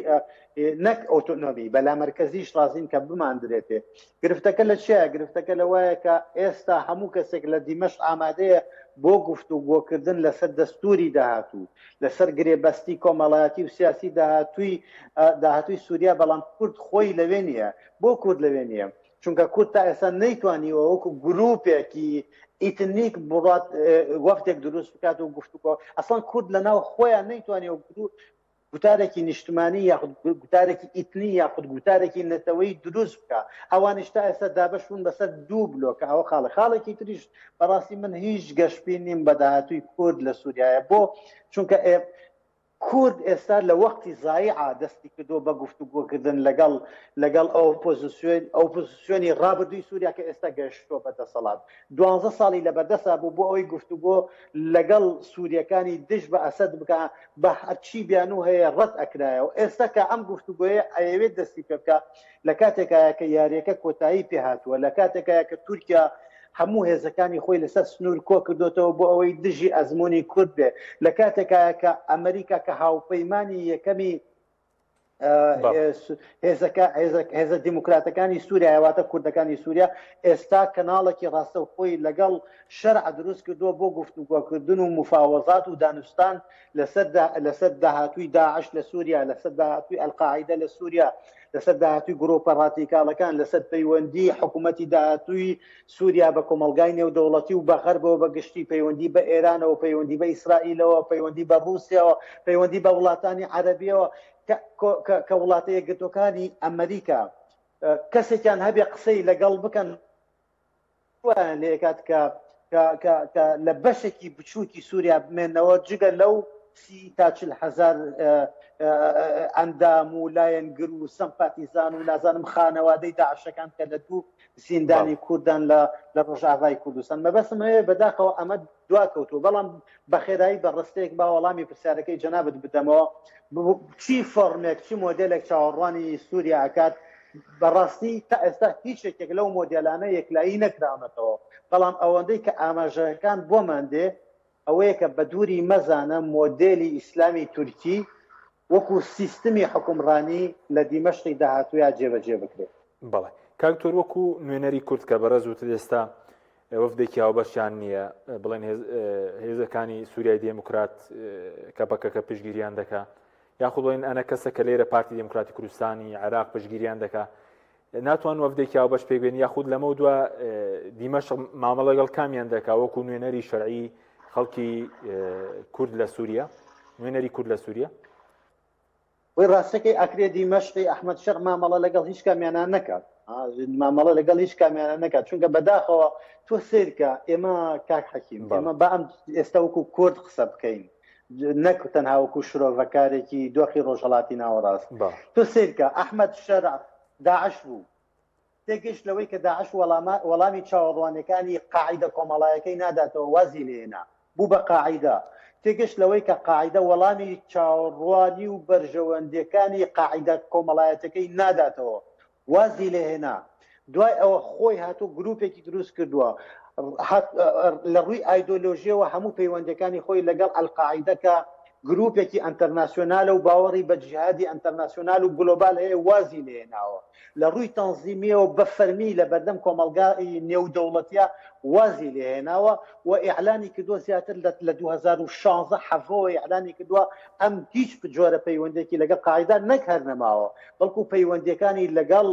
Speaker 2: نەک ئۆتۆنۆمی بە لامەرکەزیش ڕازین کە بماندرێتێ گرفتەکە لە چیە گرفتەکە لەوایە کە ئێستا هەموو کەسێک لە دیمەش ئامادەیە بۆ گفت و گۆکردن لەسەر دەستوری داهاتوو لەسەر گرێبەستی کۆمەڵایەتی و سیاسی داهاتووی داهاتووی سووریا بەڵام کورد خۆی لەوێ نییە بۆ کورد لەوێ نییە چونکە کورد تا ئێستا نەیتوانیوە وەکو گروپێکی ئیتنیک بڕات وەفدێک دروست بکات و گفتوگۆ ئەسڵەن کورد لە ناو خۆیان نەیتوانێت گوتارێکی نیشتمانی یاخود گوتارێکی ئیتنی یاخود گوتارێکی نەتەوەی دروست بکە ئەوانیش تا ئێستا دابەش بوون بەسەر دوو بلۆکە ئەوە خاڵە خاڵێکی تریش بەڕاستی من هیچ گەشبین نیم بە داهاتووی کورد لە سووریایە بۆ چونکە کورد ئێستا لە وەختی زایعا دەستی کردووە بە گفتوگۆکردن لەگەڵ لەگەڵ ئۆپۆزیسیۆن ئۆپۆزیسیۆنی ڕابردووی سووریا کە ئێستا گەشتووە بە دەسەڵات دوانزە ساڵی لە بەردەسا بوو بۆ ئەوەی گفتوگۆ لەگەڵ سووریەکانی دژ بە ئەسەد بکا بە هەرچی بیانوو هەیە ڕەت ئەکرایەوە ئێستا کە ئەم گفتوگۆیە ئەیەوێت دەستی پێ بکا لە کاتێکایە کە یاریەکە کۆتایی پێ هاتووە لە کاتێکایە کە تورکیا هەموو هێزەکانی خۆی لەسەر سنوور کۆ کردوتەوە بۆ ئەوەی دژی ئەزمموی کورد بێ لە کاتێکایە کە ئەمریکا کە هاوپەیمانی یەکەمی هێزەکە هێزە دیموکراتەکانی سووریا واتە کوردەکانی سووریا ئێستا کەناڵێکی ڕاستەوخۆی لەگەڵ شەرع دروست کردووە بۆ گفتوگۆکردن و مفاوەزات و دانوستان لەسەر لەسەر داهاتووی داعش لە سووریا لەسەر داهاتووی ئەلقاعیدە لە سووریا لەسەر داهاتووی گرۆپە ڕاتیکاڵەکان لەسەر پەیوەندی حکوومەتی داهاتووی سووریا بە کۆمەڵگای نێودەوڵەتی و بە غەربەوە بە گشتی پەیوەندی بە ئێرانەوە پەیوەندی بە ئیسرائیلەوە پەیوەندی بە ڕووسیاوە پەیوەندی بە وڵاتانی عەرەبیەوە کە وڵاتە یەکگرتووەکانی ئەمریکا کەسێکیان هەبێ قسەی لەگەڵ بکەن وایان لێکات کە کە لە بەشێکی بچووکی سووریا بمێنەوە جگە لەو سی تا چل هەزار ئەندام و لایەنگر و سەمپاتیزان و نازانم خانەوادەی داعشەکان کە لە دوو زیندانی کوردان لە لە ڕۆژاڤای کوردستان مەبەستم هەیە بەداخەوە ئەمە دوا کەوتووە بەڵام بە خێرایی بە ڕستەیەک با وەڵامی پرسیارەکەی جەنابت بدەمەوە چی فۆرمێک چی مۆدێلێک چاوەڕوانی سووریا ئەکات بەڕاستی تا ئێستا هیچ یەکێک لەو مۆدێلانە یەکلایی نەکراونەتەوە بەڵام ئەوەندەی کە ئاماژەکان بۆمان دێ ئەوەیە کە بە دووری مەزانە مۆدێلی ئیسلامی تورکی وەکو سیستمی حوکمڕانی لە دیمەشقی داهاتوویا جێبەجێ بکرێت.
Speaker 1: بەڵێ کاک دکتۆر وەکو نوێنەری کورد کە بەڕێز وتت ئێستا وەفدێکی هاوبەشیان نییە بڵێن هێزەکانی سووریای دێموکرات کە پەکەکە پشتگیریان دەکا یاخود بڵێن ئەنە کەسە کە لێرە پارتی دێموکراتی کوردستانی عێراق پشتگیریان دەکا ناتوان وەفدێکی هاوبەش پێک بێن یاخود لەمە دوا دیمەشق مامەڵە لەگەڵ کامیان دەکا وەکو نوێنەری شەرعی خەڵکی کورد لە سووریا نوێنەری کورد لە سووریا
Speaker 2: وی ڕاستەکەی ئەکرێ دیمەشقی ئەحمەد شەرع مامەڵە لەگەڵ هیچ کامیانە نەکات مامەڵە لەگەڵ هیچ کامیانە نەکات چونکە بەداخەوە تۆ سیرکە ئێمە کاک حەکیم ئێمە بە ئەم ئێستا وەکو کورد قسە بکەین نەک تەنها وەکو شرۆڤەکارێکی دۆخی ڕۆژهەڵاتی ناوەڕاست تۆ سیرکە ئەحمەد شەرع داعش بوو تێگەیشت لەوەی کە داعش وەڵامی چاوەڕوانیەکانی قاعیدە کۆمەڵایەکەی ناداتەوە وازی لێهێنا بوو بە قاعیدە، تێگەشت لەوەی کە قاعیدە وەڵامی چاوەڕوانی و بەرژەوەندیەکانی قاعیدە کۆمەڵایەتەکەی ناداتەوە وازی لێهێنا، دوای ئەوە خۆی هاتوو گروپێکی دروست کردووە لە ڕووی ئایدۆلۆژیەوە هەموو پەیوەندیەکانی خۆی لەگەڵ ئەلقاعیدە کە گروپێکی ئەنتەرناسیۆنالە و باوەڕی بە جیهادی ئەنتەرناسیۆنال و گلۆبال هەیە وازی لێهێناوە. لە ڕووی تەنزیمیەوە بە فەرمی لە بەردەم کۆمەڵگای نێودەوڵەتیا وازی لێهێناوە و ئیعلانی کردووە زیاتر لە لە 2016 حەڤەوە ئیعلانی کردووە ئەم هیچ جۆرە پەیوەندێکی لەگەڵ قاعیدە نەک هەر نەماوە بەڵکو پەیوەندیەکانی لەگەڵ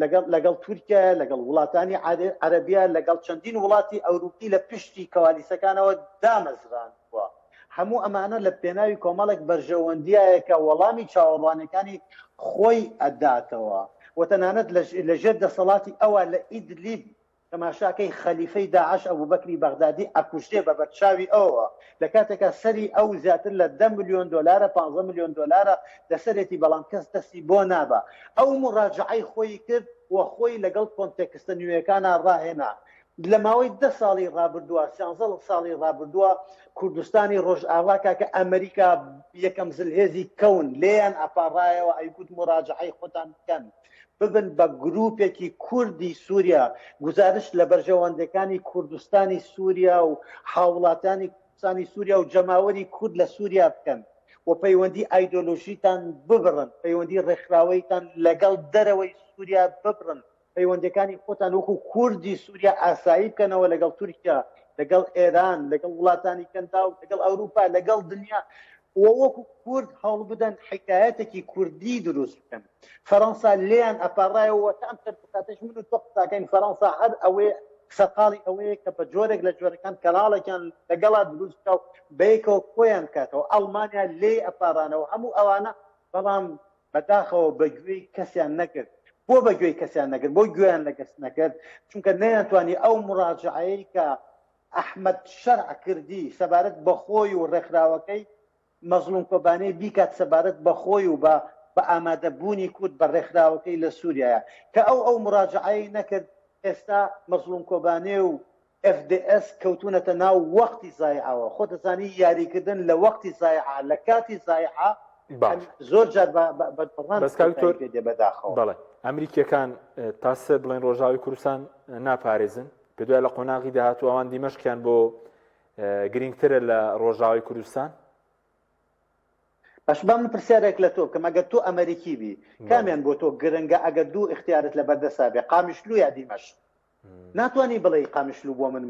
Speaker 2: لەگەڵ لەگەڵ تورکیا لەگەڵ وڵاتانی عەرەبیە لەگەڵ چەندین وڵاتی ئەوروپی لە پشتی کەوالیسەکانەوە دامەزراندووە. هەموو ئەمانە لە پێناوی کۆمەڵێک بەرژەوەندیایە کە وەڵامی چاوەڕوانیەکانی خۆی ئەداتەوە و تەنانەت لە ژێر دەسەڵاتی ئەوە لە ئیدلیب تەماشاکەی خەلیفەی داعش ئەبوبەکری بەغدادی ئەکوژرێ بە بەرچاوی ئەوەوە لە کاتێکا سەری ئەو زیاتر لە دە ملیۆن دۆلارە پانزە ملیۆن دۆلارە لەسەرێتی بەڵام کەس دەستی بۆ نابا ئەو موراجەعەی خۆی کرد و خۆی لەگەڵ کۆنتێکستە نوێیەکانا ڕاهێنا لە ماوەی دە ساڵی ڕابردووە، سیانزە ساڵی ڕابردووە کوردستانی ڕۆژئاوا کاکە ئەمریکا یەکەم زلهێزی کەون لێیان ئەپاڕایەوە ئەیگوت موراجەعەی خۆتان بکەن ببن بە گروپێکی کوردی سووریا گوزارشت لە بەرژەوەندەکانی کوردستانی سووریا و هاوڵاتانی کوردستانی سووریا و جەماوەری کورد لە سووریا بکەن و پەیوەندی ئایدۆلۆژیتان ببڕن پەیوەندی ڕێکخراوەیتان لەگەڵ دەرەوەی سووریا ببڕن پەیوەندیەکانی خۆتان وەکو کوردی سووریا ئاسایی بکەنەوە لەگەڵ تورکیا، لەگەڵ ئێران، لەگەڵ وڵاتانی کەنداو، لەگەڵ ئەوروپا، لەگەڵ دنیا و وەکو کورد هەوڵ بدەن حیکایەتێکی کوردی دروست بکەن. فەرەنسا لێیان ئەپاڕایەوە تا ئەم سەرساتەش من و تۆ قساکەین فەرەنسا هەر ئەوەیە. سەرقاڵی ئەوەیە کە بە جۆرێک لە جۆرەکان کەناڵێکیان لەگەڵا دروست بکا و بەیەکەوە کۆیان بکاتەوە. ئەڵمانیا لێی ئەپارانەوە هەموو ئەوانە، بەڵام بەداخەوە بە گوێی کەسیان نەکرد. بۆ بە گوێی کەسیان نەکرد؟ بۆ گوێیان لە کەس نەکرد؟ چونکە نەیانتوانی ئەو موراجەعەیەی کە ئەحمەد شەرع کردی سەبارەت بە خۆی و ڕێکخراوەکەی، مەزڵوم کۆبانێ بیکات سەبارەت بە خۆی و بە بە ئامادە بوونی کورد بە ڕێکخراوەکەی لە سوریایە کە ئەو ئەو موراجەعەیەی نەکرد ئێستا مەزڵوم کۆبانێ و FDS کەوتونەتە ناو وەختی زایعەوە خۆت دەزانی یاریکردن لە وەختی زایعە لە کاتی زایعە
Speaker 1: باش
Speaker 2: زۆر جار بە بە دۆڕان
Speaker 1: بەس کاک
Speaker 2: کۆتایی
Speaker 1: دکتۆر
Speaker 2: پێ دێ بەداخەوە.
Speaker 1: بەڵێ ئەمریکیەکان تا سەر بڵێن ڕۆژاوی کوردستان ناپارێزن پێ دوای لە قۆناغی داهاتوو ئەوان دیمەشقیان بۆ گرینگترە لە ڕۆژاوای کوردستان؟
Speaker 2: باش با من پرسیارێک لە تۆ بکەم ئەگەر تۆ ئەمەریکی بی کامیان بۆ تۆ گرنگە ئەگەر دوو ئیختیارت لە بەردەسا بێ قامیشلو یا دیمەشق؟ ناتوانی بڵێی قامیشلو بۆ من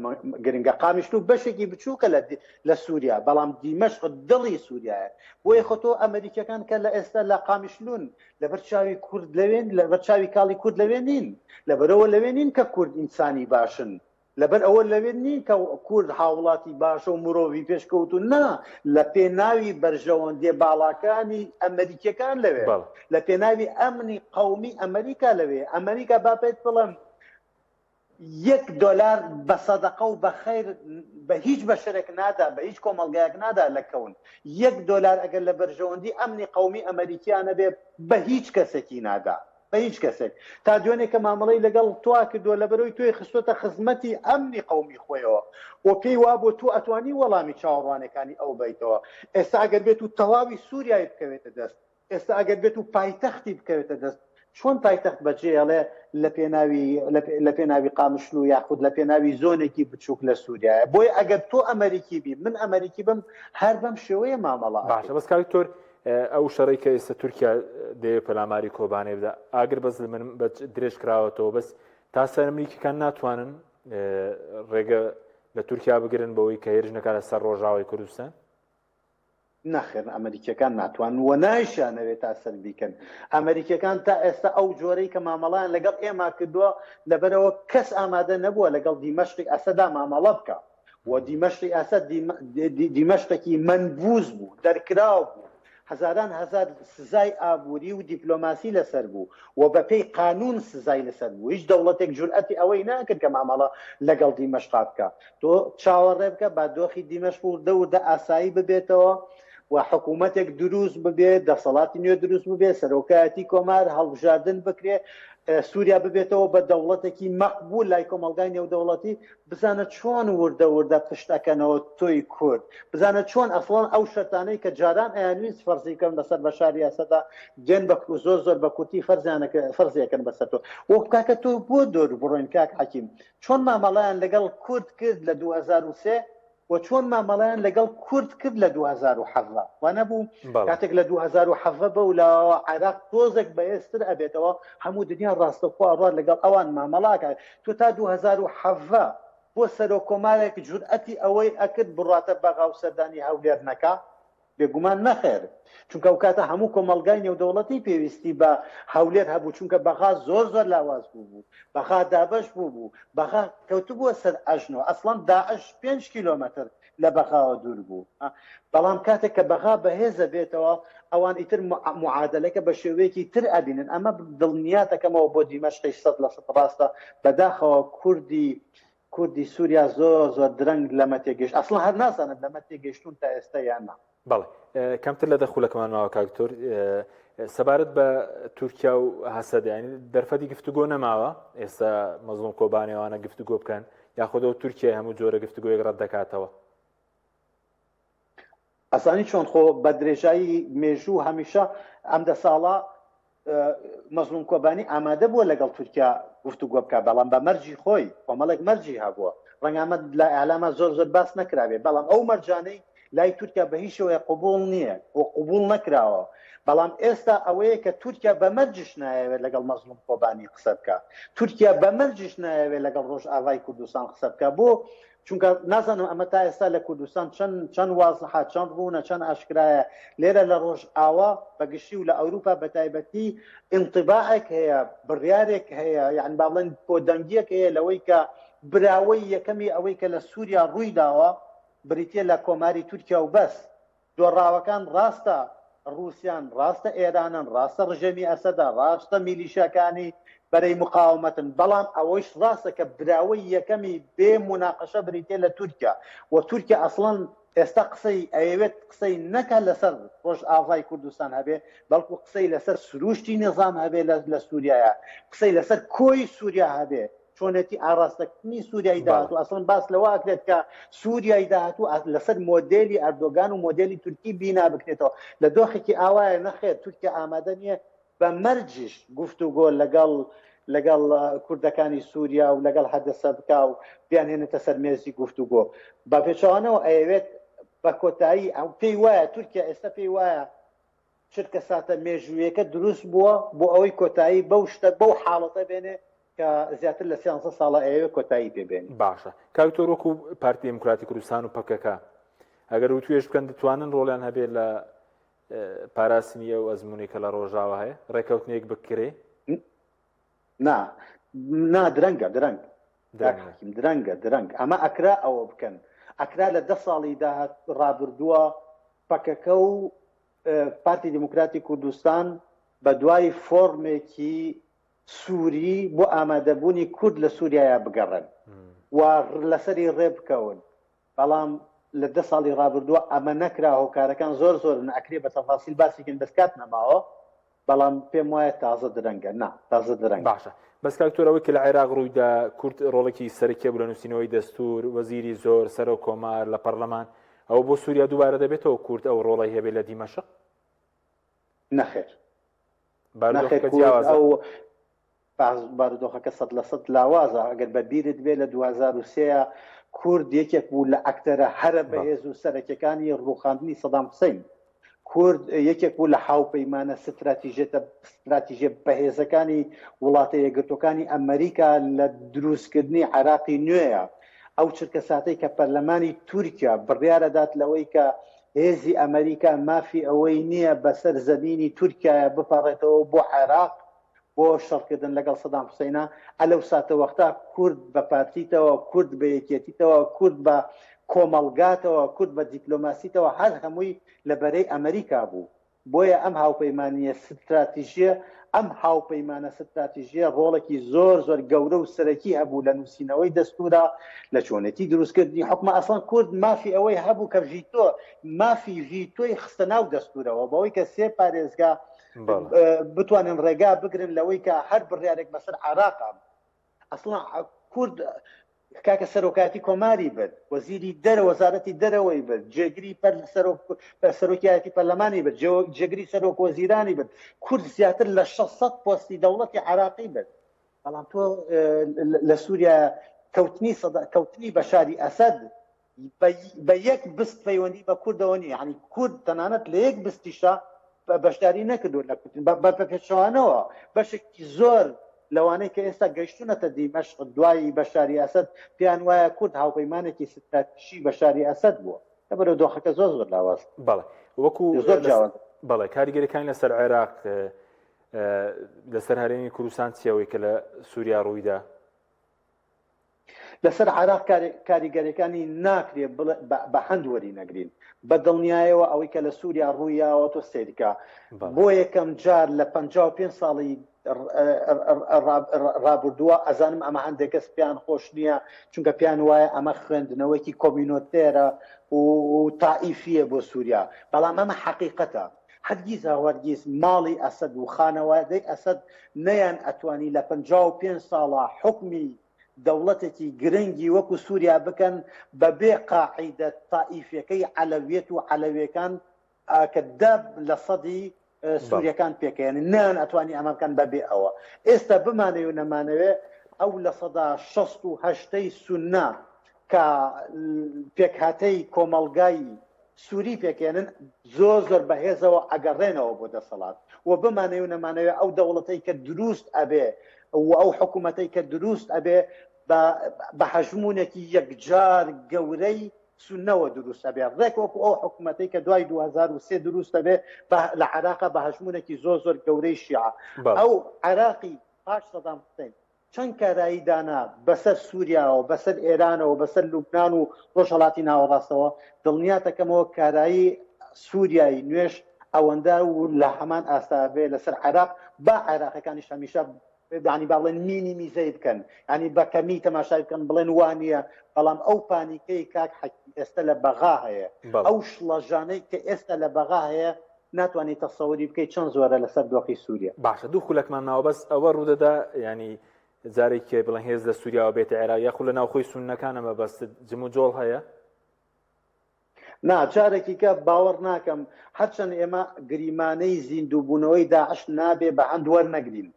Speaker 2: گرنگە قامیشلو بەشێکی بچووکە لە لە سووریا بەڵام دیمەشق دڵی سووریایە بۆیە خۆ تۆ ئەمریکیەکان کە لە ئێستا لە قامیشلون لەبەر چاوی کورد لەوێن لەبەر چاوی کاڵی کورد لەوێ نین لەبەرەوە لەوێ نین کە کورد ئینسانی باشن لەبەر ئەوە لەوێ نین کە کورد هاوڵاتی باشە و مرۆڤی پێشکەوتوون، نا، لە پێناوی بەرژەوەندیە باڵاکانی ئەمەریکیەکان لەوێ، لە پێناوی ئەمنی قەومی ئەمەریکا لەوێ. ئەمەریکا با پێت بڵێم یەک دۆلار بە سەدەقە و بە خەیر بە هیچ بەشەرێک نادا، بە هیچ کۆمەڵگایەک نادا لە کەون. یەک دۆلار ئەگەر لە بەرژەوەندی ئەمنی قەومی ئەمەریکیا نەبێ بە هیچ کەسێکی نادا. بە هیچ کەسێک. تا دوێنێ کە مامەڵەی لەگەڵ تۆا کردووە لەبەرئەوەی تۆی خستۆتە خزمەتی ئەمنی قەومی خۆیەوە و پێی وابووە تۆ ئەتوانی وەڵامی چاوەڕوانێکانی ئەو بەیتەوە. ئێستا ئەگەر بێت و تەواوی سوریای بکەوێتە دەست، ئێستا ئەگەر بێت و پایتەختی بکەوێتە دەست، چۆن پایتەخت بەجێیەڵێ لە پێناوی لە پێناوی قامشلو یاخود لە پێناوی زۆنێکی بچووک لە سوریایە. بۆیە ئەگەر تۆ ئەمەریکی بی من ئەمەریکی بم هەر بەم شێوەیە مامەڵە
Speaker 1: باشە
Speaker 2: ئەکەین.
Speaker 1: بەس کاک دکتۆر ئەو شەڕەی کە ئێستا تورکیا دەیەوێت پەلاماری کۆبانێ بدا ئاگر بەس من بە درێژ کراوەتەوە بەس تا سەر ئەمریکیەکان ناتوانن ڕێگە لە تورکیا بگرن بەوەی کە هێرش نەکاتە سەر ڕۆژاوای کوردستان؟
Speaker 2: نەخێر ئەمریکیەکان ناتوان و نایشیانەوێت تا سەر بیکەن. ئەمریکیەکان تا ئێستا ئەو جۆرەی کە مامەڵەیان لەگەڵ ئێمە کردووە لەبەرئەوە کەس ئامادە نەبووە لەگەڵ دیمەشقی ئەسەدا مامەڵە بکا. و دیمەشقی ئەسەد دیمەشقێکی مەنبوز بوو، دەرکراو بوو، هەزاران هەزار سزای ئابووری و دیپلۆماسی لەسەر بوو و بەپێی قانوون سزای لەسەر بوو، هیچ دەوڵەتێک جورئەتی ئەوەی نەئەکرد کە مامەڵە لەگەڵ دیمەشقا بکا. تۆ چاوەڕێ بکە با دۆخی دیمەشق وردە وردە ئاسایی ببێتەوە و حکوومەتێک دروست ببێ، دەسەڵاتی نوێ دروست ببێ، سەرۆکایەتی کۆمار، هەڵبژاردن بکرێ، سووریا ببێتەوە بە دەوڵەتێکی مەقبوول لای کۆمەڵگای نێودەوڵەتی، بزانە چۆن وردە وردە پشت ئەکەنەوە تۆی کورد بزانە چۆن ئەسڵەن ئەو شەرتانەی کە جاران ئەیانویست فەرزی بکەن بەسەر بەشاری ئەسەدا دێن بە زۆر زۆر بە کورتی فەرزیانەکە فەرزیەکەن بەسەر تۆ وەک کاکە تۆ بۆ دۆر بڕۆین کاک حەکیم چۆن مامەڵەیان لەگەڵ کورد کرد لە 2003 و چۆن مامەڵەیان لەگەڵ کورد کرد لە 2017 وانەبوو کاتێک لە 2017 بەو لاوە عێراق تۆزێک بەهێزتر ئەبێتەوە هەموو دنیا ڕاستەوخۆ ئەڕوات لەگەڵ ئەوان مامەڵاکە تۆ تا 2017 بۆ سەرۆک کۆمارێک جورئەتی ئەوەی ئەکرد بڕاتە بەغا و سەردانی هەولێر نەکا؟ بێگومان نەخێر، چونکە ئەوکاتە هەموو کۆمەڵگای نێودەوڵەتی پێویستی بە هەولێر هەبوو، چونکە بەغا زۆر زۆر لاواز بووبوو، بەغا دابەش بووبوو، بەغا کەوتبووە سەر ئەژنۆ، ئەسڵەن داعش پێنج کیلۆمەتر لە بەغاوە دوور بوو، بەڵام کاتێک کە بەغا بەهێز ئەبێتەوە ئەوان ئیتر معادەلەکە بە شێوەیەکی تر ئەبینن، ئەمە دڵنیاتەکەمەوە بۆ دیمەشقیش 100% ڕاستە، بەداخەوە کوردی کوردی سوریا زۆر زۆر درەنگ لەمە تێگەیشت ئەسڵەن هەر نازانم لەمە تێگەیشتوون تا ئێستا یان نا.
Speaker 1: بەڵێ کەمتر لە دە خولەکمان ماوە کاک دکتۆر سەبارەت بە تورکیا و هەسەدە یانی دەرفەتی گفتوگۆ نەماوە ئێستا مەزڵوم کۆبانێوانە گفتوگۆ بکەن یاخودەوە تورکیا هەموو جۆرە گفتوگۆیەک ڕەت دەکاتەوە؟
Speaker 2: ئەزانی چۆن خۆ بە درێژایی مێژوو هەمیشە ئەم دە ساڵە مەزلوم کۆبانی ئامادە بووە لەگەڵ تورکیا گفتوگۆ بکە بەڵام بە مەرجی خۆی کۆمەڵێک مەرجی هەبووە ڕەنگە ئەمە لە ئیعلاما زۆر زۆر باس نەکرابێ بەڵام ئەو مەرجانەی لای تورکیا بە هیچ شێوەیە قبوڵ نییە و قبوڵ نەکراوە بەڵام ئێستا ئەوەیە کە تورکیا بە مەرجش نایەوێت لەگەڵ مەزلوم کۆبانی قسە بکە تورکیا بە مەرجش نایەوێت لەگەڵ ڕۆژئاڤای کوردستان قسە بکە بۆ چونکە نازانم ئەمە تا ئێستا لە کوردستان چەند چەند وازحە چەند ڕوونە چەند ئاشکرایە لێرە لە ڕۆژئاوا بە گشتی و لە ئەوروپا بە تایبەتی ئینتیباعێک هەیە بڕیارێک هەیە یان با بڵێن کۆدەنگیەک هەیە لەوەی کە براوەی یەکەمی ئەوەی کە لە سووریا ڕووی داوە بریتیە لە کۆماری تورکیا و بەس. دۆڕاوەکان ڕاستە ڕووسیان، ڕاستە ئێرانن، ڕاستە ڕژێمی ئەسەدە، ڕاستە میلیشیاکانی بەرەی موقاومەتن، بەڵام ئەوەیش ڕاستە کە براوەی یەکەمی بێ موناقەشە بریتیە لە تورکیا و تورکیا ئەسڵەن ئێستا قسەی ئەیەوێت قسەی نەکا لەسەر ڕۆژئاڤای کوردستان هەبێ بەڵکو قسەی لەسەر سروشتی نیزام هەبێ لە سوریایە، قسەی لەسەر کۆی سوریا هەبێ. چۆنێتی ئاڕاستەکردنی سووریای داهاتوو ئەسڵەن باس لەوە ئەکرێت کە سووریای داهاتوو لەسەر مۆدێلی ئەردۆگان و مۆدێلی تورکی بینا بکرێتەوە لە دۆخێکی ئاوایە نەخێر تورکیا ئامادە نییە بە مەرجیش گفتوگۆ لەگەڵ لەگەڵ کوردەکانی سووریا و لەگەڵ هەدەسە بکا و بیانهێنێتە سەر مێزی گفتوگۆ بە پێچەوانەوە ئەیەوێت بە کۆتایی ئەو پێی وایە تورکیا ئێستا پێی وایە چرکەساتە مێژوویەکە دروست بووە بۆ ئەوەی کۆتایی بەو شتە بەو حاڵەتە بێنێ کە زیاتر لە سیانزە ساڵە ئەیەوێ کۆتایی پێ بێنێ.
Speaker 1: باشە کاک دکتۆر وەکو پارتی دیموکراتی کوردستان و پەکەکە ئەگەر وتوێژ بکەن دەتوانن ڕۆڵیان هەبێت لە پاراستنی ئەو ئەزمونێک کە لە ڕۆژاوە هەیە ڕێکەوتنێک بکرێ؟
Speaker 2: نا نا درەنگە درەنگ حەکیم درەنگە درەنگ ئەمە ئەکرا ئەوە بکەن ئەکرا لە دە ساڵی داهات ڕابردووە پەکەکە و پارتی دیموکراتی کوردستان بە دوای فۆرمێکی سووری بۆ ئامادەبوونی کورد لە سووریایا بگەڕێن و لەسەری ڕێ بکەون بەڵام لە دە ساڵی ڕابردووە ئەمە نەکرا هۆکارەکان زۆر زۆرن ئەکرێ بە تەفاسیل باسی کەین بەس کات نەماوە بەڵام پێم وایە تازە درەنگە نا تازە درەنگە.
Speaker 1: باشە بەس کاک تۆر ئەوەی کە لە عێراق ڕوویدا کورد ڕۆڵێکی سەرەکی هەبوو لە نووسینەوەی دەستوور وەزیری زۆر سەرۆک کۆمار لە پەرلەمان ئەوە بۆ سووریا دووبارە دەبێتەوە کورد ئەو ڕۆڵەی هەبێت لە دیمەشق؟
Speaker 2: نەخێر نەخێر کورد ئەو بارودۆخەکە 100% لاوازە ئەگەر بە بیرت بێ لە 2023 کورد یەکێک بوو لە ئەکتەرە هەرە بەهێز و سەرەکیەکانی ڕوخاندنی سەدام حوسەین کورد یەکێک بوو لە هاوپەیمانە ستراتیژێتە ستراتیژە بەهێزەکانی وڵاتە یەکگرتوەکانی ئەمریکا لە دروستکردنی عێراقی نوێیە ئەو چرکە ساتەی کە پەرلەمانی تورکیا بڕیارەدات لەوەی کە هێزی ئەمریکا مافی ئەوەی نییە بەسەر زەمینی تورکایە بپەڕێتەوە بۆ عێراق بۆ شەڕکردن لەگەڵ سەدام حوسەینا، ئە لەو ساتەوەختە کورد بە پارتیتەوە، کورد بە یەکێتیتەوە، کورد بە کۆمەڵگاتەوە، کورد بە دیپلۆماسیتەوە هەر هەمووی لە بەرەی ئەمریکا بوو. بۆیە ئەم هاوپەیمانییە ستراتیژییە ئەم هاوپەیمانە ستراتیژییە ڕۆڵێکی زۆر زۆر گەورە و سەرەکی هەبوو لە نووسینەوەی دەستوورا، لە چۆنێتی دروستکردنی حوکمە. ئەسڵەن کورد مافی ئەوەی هەبوو کە ڤیتۆ مافی ڤیتۆی خستە ناو دەستوورەوە بەوەی کە سێ پارێزگا بتوانن ڕێگا بگرن لەوەی کە هەر بڕیارێک بەسەر عراقا ئەسڵا کورد کاکە سەرۆکاتی کۆماری برد وەزیری دەرە وەزارەتی دەرەوەی برد جێگری پەر سەرۆک سەرۆکایەتی پەرلەمانی برد جێگری سەرۆک وەزیرانی برد کورد زیاتر لە 600 پۆستی دەوڵەتی عراقی برد بەڵام تۆ لە سووریا کەوتنی کەوتنی بەشاری ئەسەد بە یەک بست پەیوەندی بە کوردەوە نییە یعنی کورد تەنانەت لە یەک بستیشا بەشداری نەکردووە لە کوتن بە پێچەوانەوە بەشێکی زۆر لەوانەی کە ئێستا گەیشتونەتە دیمەشق دوای بەشاری ئەسەد پێیان وایە کورد هاوپەیمانێکی ستراتیژی بەشاری ئەسەد بووە لەبەرەوە دۆخەکە زۆر زۆر لاواز
Speaker 1: بەڵێ وەکو
Speaker 2: زۆر جیاواز
Speaker 1: بەڵێ کاریگەریەکانی لەسەر عێراق لەسەر هەرێمی کوردستان چیەوەی کە لە سووریا ڕوویدا
Speaker 2: لەسەر عێراق کاریگەریەکانی ناکرێ بە هەند وەری نەگرین بە دڵنیایەوە ئەوەی کە لە سووریا ڕوویاوە تۆ سەیرکە بۆ یەکەم جار لە 55 ساڵی ڕابردووە ئەزانم ئەمە هەندێک کەس پێیان خۆش نییە چونکە پێیان وایە ئەمە خوێندنەوەیکی communautaire ە و تائیفیە بۆ سووریا بەڵام ئەمە حەقیقەتە هەرگیز هەرگیز ماڵی ئەسەد و خانەوادەی ئەسەد نەیان ئەتوانی لە 55 ساڵە حکمی دەوڵەتێکی گرنگی وەکو سووریا بکەن بەبێ قاعیدە تائیفیەکەی عەلەویەت و عەلەویەکان کە دە لە سەدی سووریەکان پێکەیەن نیان ئەتوانی ئەمە بکەن بەبێ ئەوە ئێستا بمانەوێ و نەمانەوێ ئەو لە سەدا شەست و هەشتەی سوننە کە پێکهاتەی کۆمەڵگای سوری پێکێنن زۆر زۆر بەهێزەوە ئەگەڕێنەوە بۆ دەسەڵات و بمانەوێ و نەمانەوێ ئەو دەوڵەتەی کە دروست ئەبێ و ئەو حکوومەتەی کە دروست ئەبێ بە هەژمونێکی یەکجار گەورەی سونەوە دروست ئەبێ ڕێک وەکو ئەو حکوومەتەی کە دوای 2003 دروست ئەبێ لە عێراقا بە هەژمونێکی زۆر زۆر گەورەی شیعە ئەو عێراقی پاش سەدام حوسەین. چەند کارایی دانا بەسەر سووریاوە، بەسەر ئێرانەوە، بەسەر لوبنان و ڕۆژهەڵاتی ناوەڕاستەوە، دڵنیاتەکەمەوە کارایی سووریای نوێش ئەوەندە و لە هەمان ئاستا بێ لەسەر عێراق، با عێراقیەکانیش هەمیشە یانی با بڵێن مینیمیزەی بکەن، یانی بە کەمی تەماشای بکەن بڵێن وا نییە، بەڵام ئەو پانیکەی کاک حەکیم ئێستا لە بەغا هەیە، ئەو شڵەژانەی کە ئێستا لە بەغا هەیە ناتوانانی تەسەوری بکەیت چەند زۆرە لەسەر دۆخی سووریا.
Speaker 1: باشە دوو خولەکمان ماوە بەس ئەوە ڕوودەدا ینی جارێک بڵێن هێز لە سووریاوە بێتە عێراق یاخود لە ناوخۆی سوننەکانە مەبەستت جموجۆڵ هەیە؟
Speaker 2: نا جارێکی کە باوەڕ ناکەم هەرچەند ئێمە گریمانەی زیندووبوونەوەی داعش نابێ بە هەند وەرنەگرین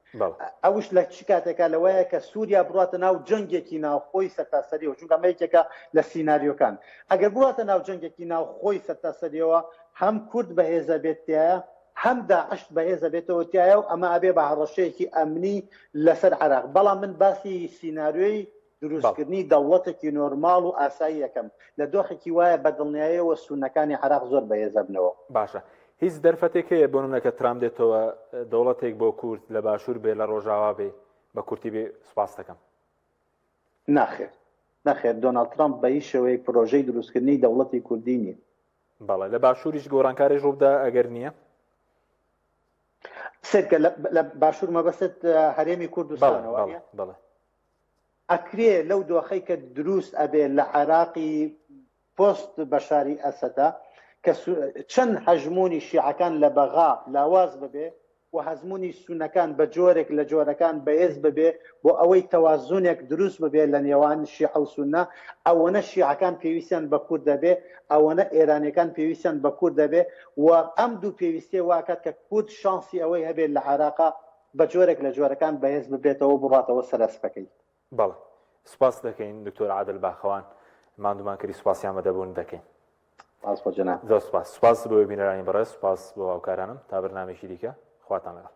Speaker 2: ئەوش لە چ کاتێکا لەوەیە کە سووریا بڕاتە ناو جەنگێکی ناوخۆی سەرتاسەریەوە چونکە ئەمە یەکێکە لە سیناریۆکان ئەگەر بڕاتە ناو جەنگێکی ناوخۆی سەرتاسەریەوە هەم کورد بەهێزە بێت تایە هەم داعش بەهێزە بێتەوە تایە و ئەمە ئەبێ بە هەڕەشەیەکی ئەمنی لەسەر عێراق بەڵام من باسی سیناریۆی دروستکردنی دەوڵەتێکی نۆرماڵ و ئاسایی ئەکەم، لە دۆخێکی وایە بە دڵنیایەوە سوننەکانی عێراق زۆر بەهێز ئەبنەوە.
Speaker 1: باشە هیچ دەرفەتێک هەیە بۆ نمونە کە ترامپ دێتەوە دەوڵەتێک بۆ کورد لە باشوور بێ لە ڕۆژاوا بێ بە کورتی بێ سوپاست دەکەم.
Speaker 2: ناخێر نەخێر دۆناڵد ترامپ بە هیچ شێوەیەک پرۆژەی دروستکردنی دەوڵەتی کوردی نییە.
Speaker 1: بەڵێ لە باشووریش گۆڕانکاریش ڕووبدا ئەگەر نییە؟
Speaker 2: سەیرکە لە باشوور مەبەستت هەرێمی کوردستانە وانیە؟
Speaker 1: بەڵێ
Speaker 2: ئەکرێ لەو دۆخەی کە دروست ئەبێ لە عێراقی پۆست بەشاری ئەسەدا کە چەند هەژموونی شیعەکان لە بەغا لاواز ببێ و هەزموونی سونەکان بە جۆرێک لە جۆرەکان بەهێز ببێ بۆ ئەوەی تەوازونێک دروست ببێ لە نێوان شیعە و سونە ئەوەنە شیعەکان پێویستیان بە کورد دەبێ ئەوەنە ئێرانیەکان پێویستیان بە کورد دەبێ و ئەم دوو پێویستیە واکات کە کورد شانسی ئەوەی هەبێت لە عێراقا بە جۆرێک لە جۆرەکان بەهێز ببێتەوە و بڕاتەوە سەر ئەسپەکەی.
Speaker 1: بەڵێ سوپاست دەکەین دکتۆر عادل باخەوان ماندوومان کردی سوپاسی ئامادەبوونت دەکەین.
Speaker 2: سپاس بۆ جەنابت.
Speaker 1: زۆر سوپاس. سوپاس بۆ بینەرانی بەڕێز، سوپاس بۆ هاوکارانم. تا بەرنامەیەکی دیکە خواتان لەگەڵ.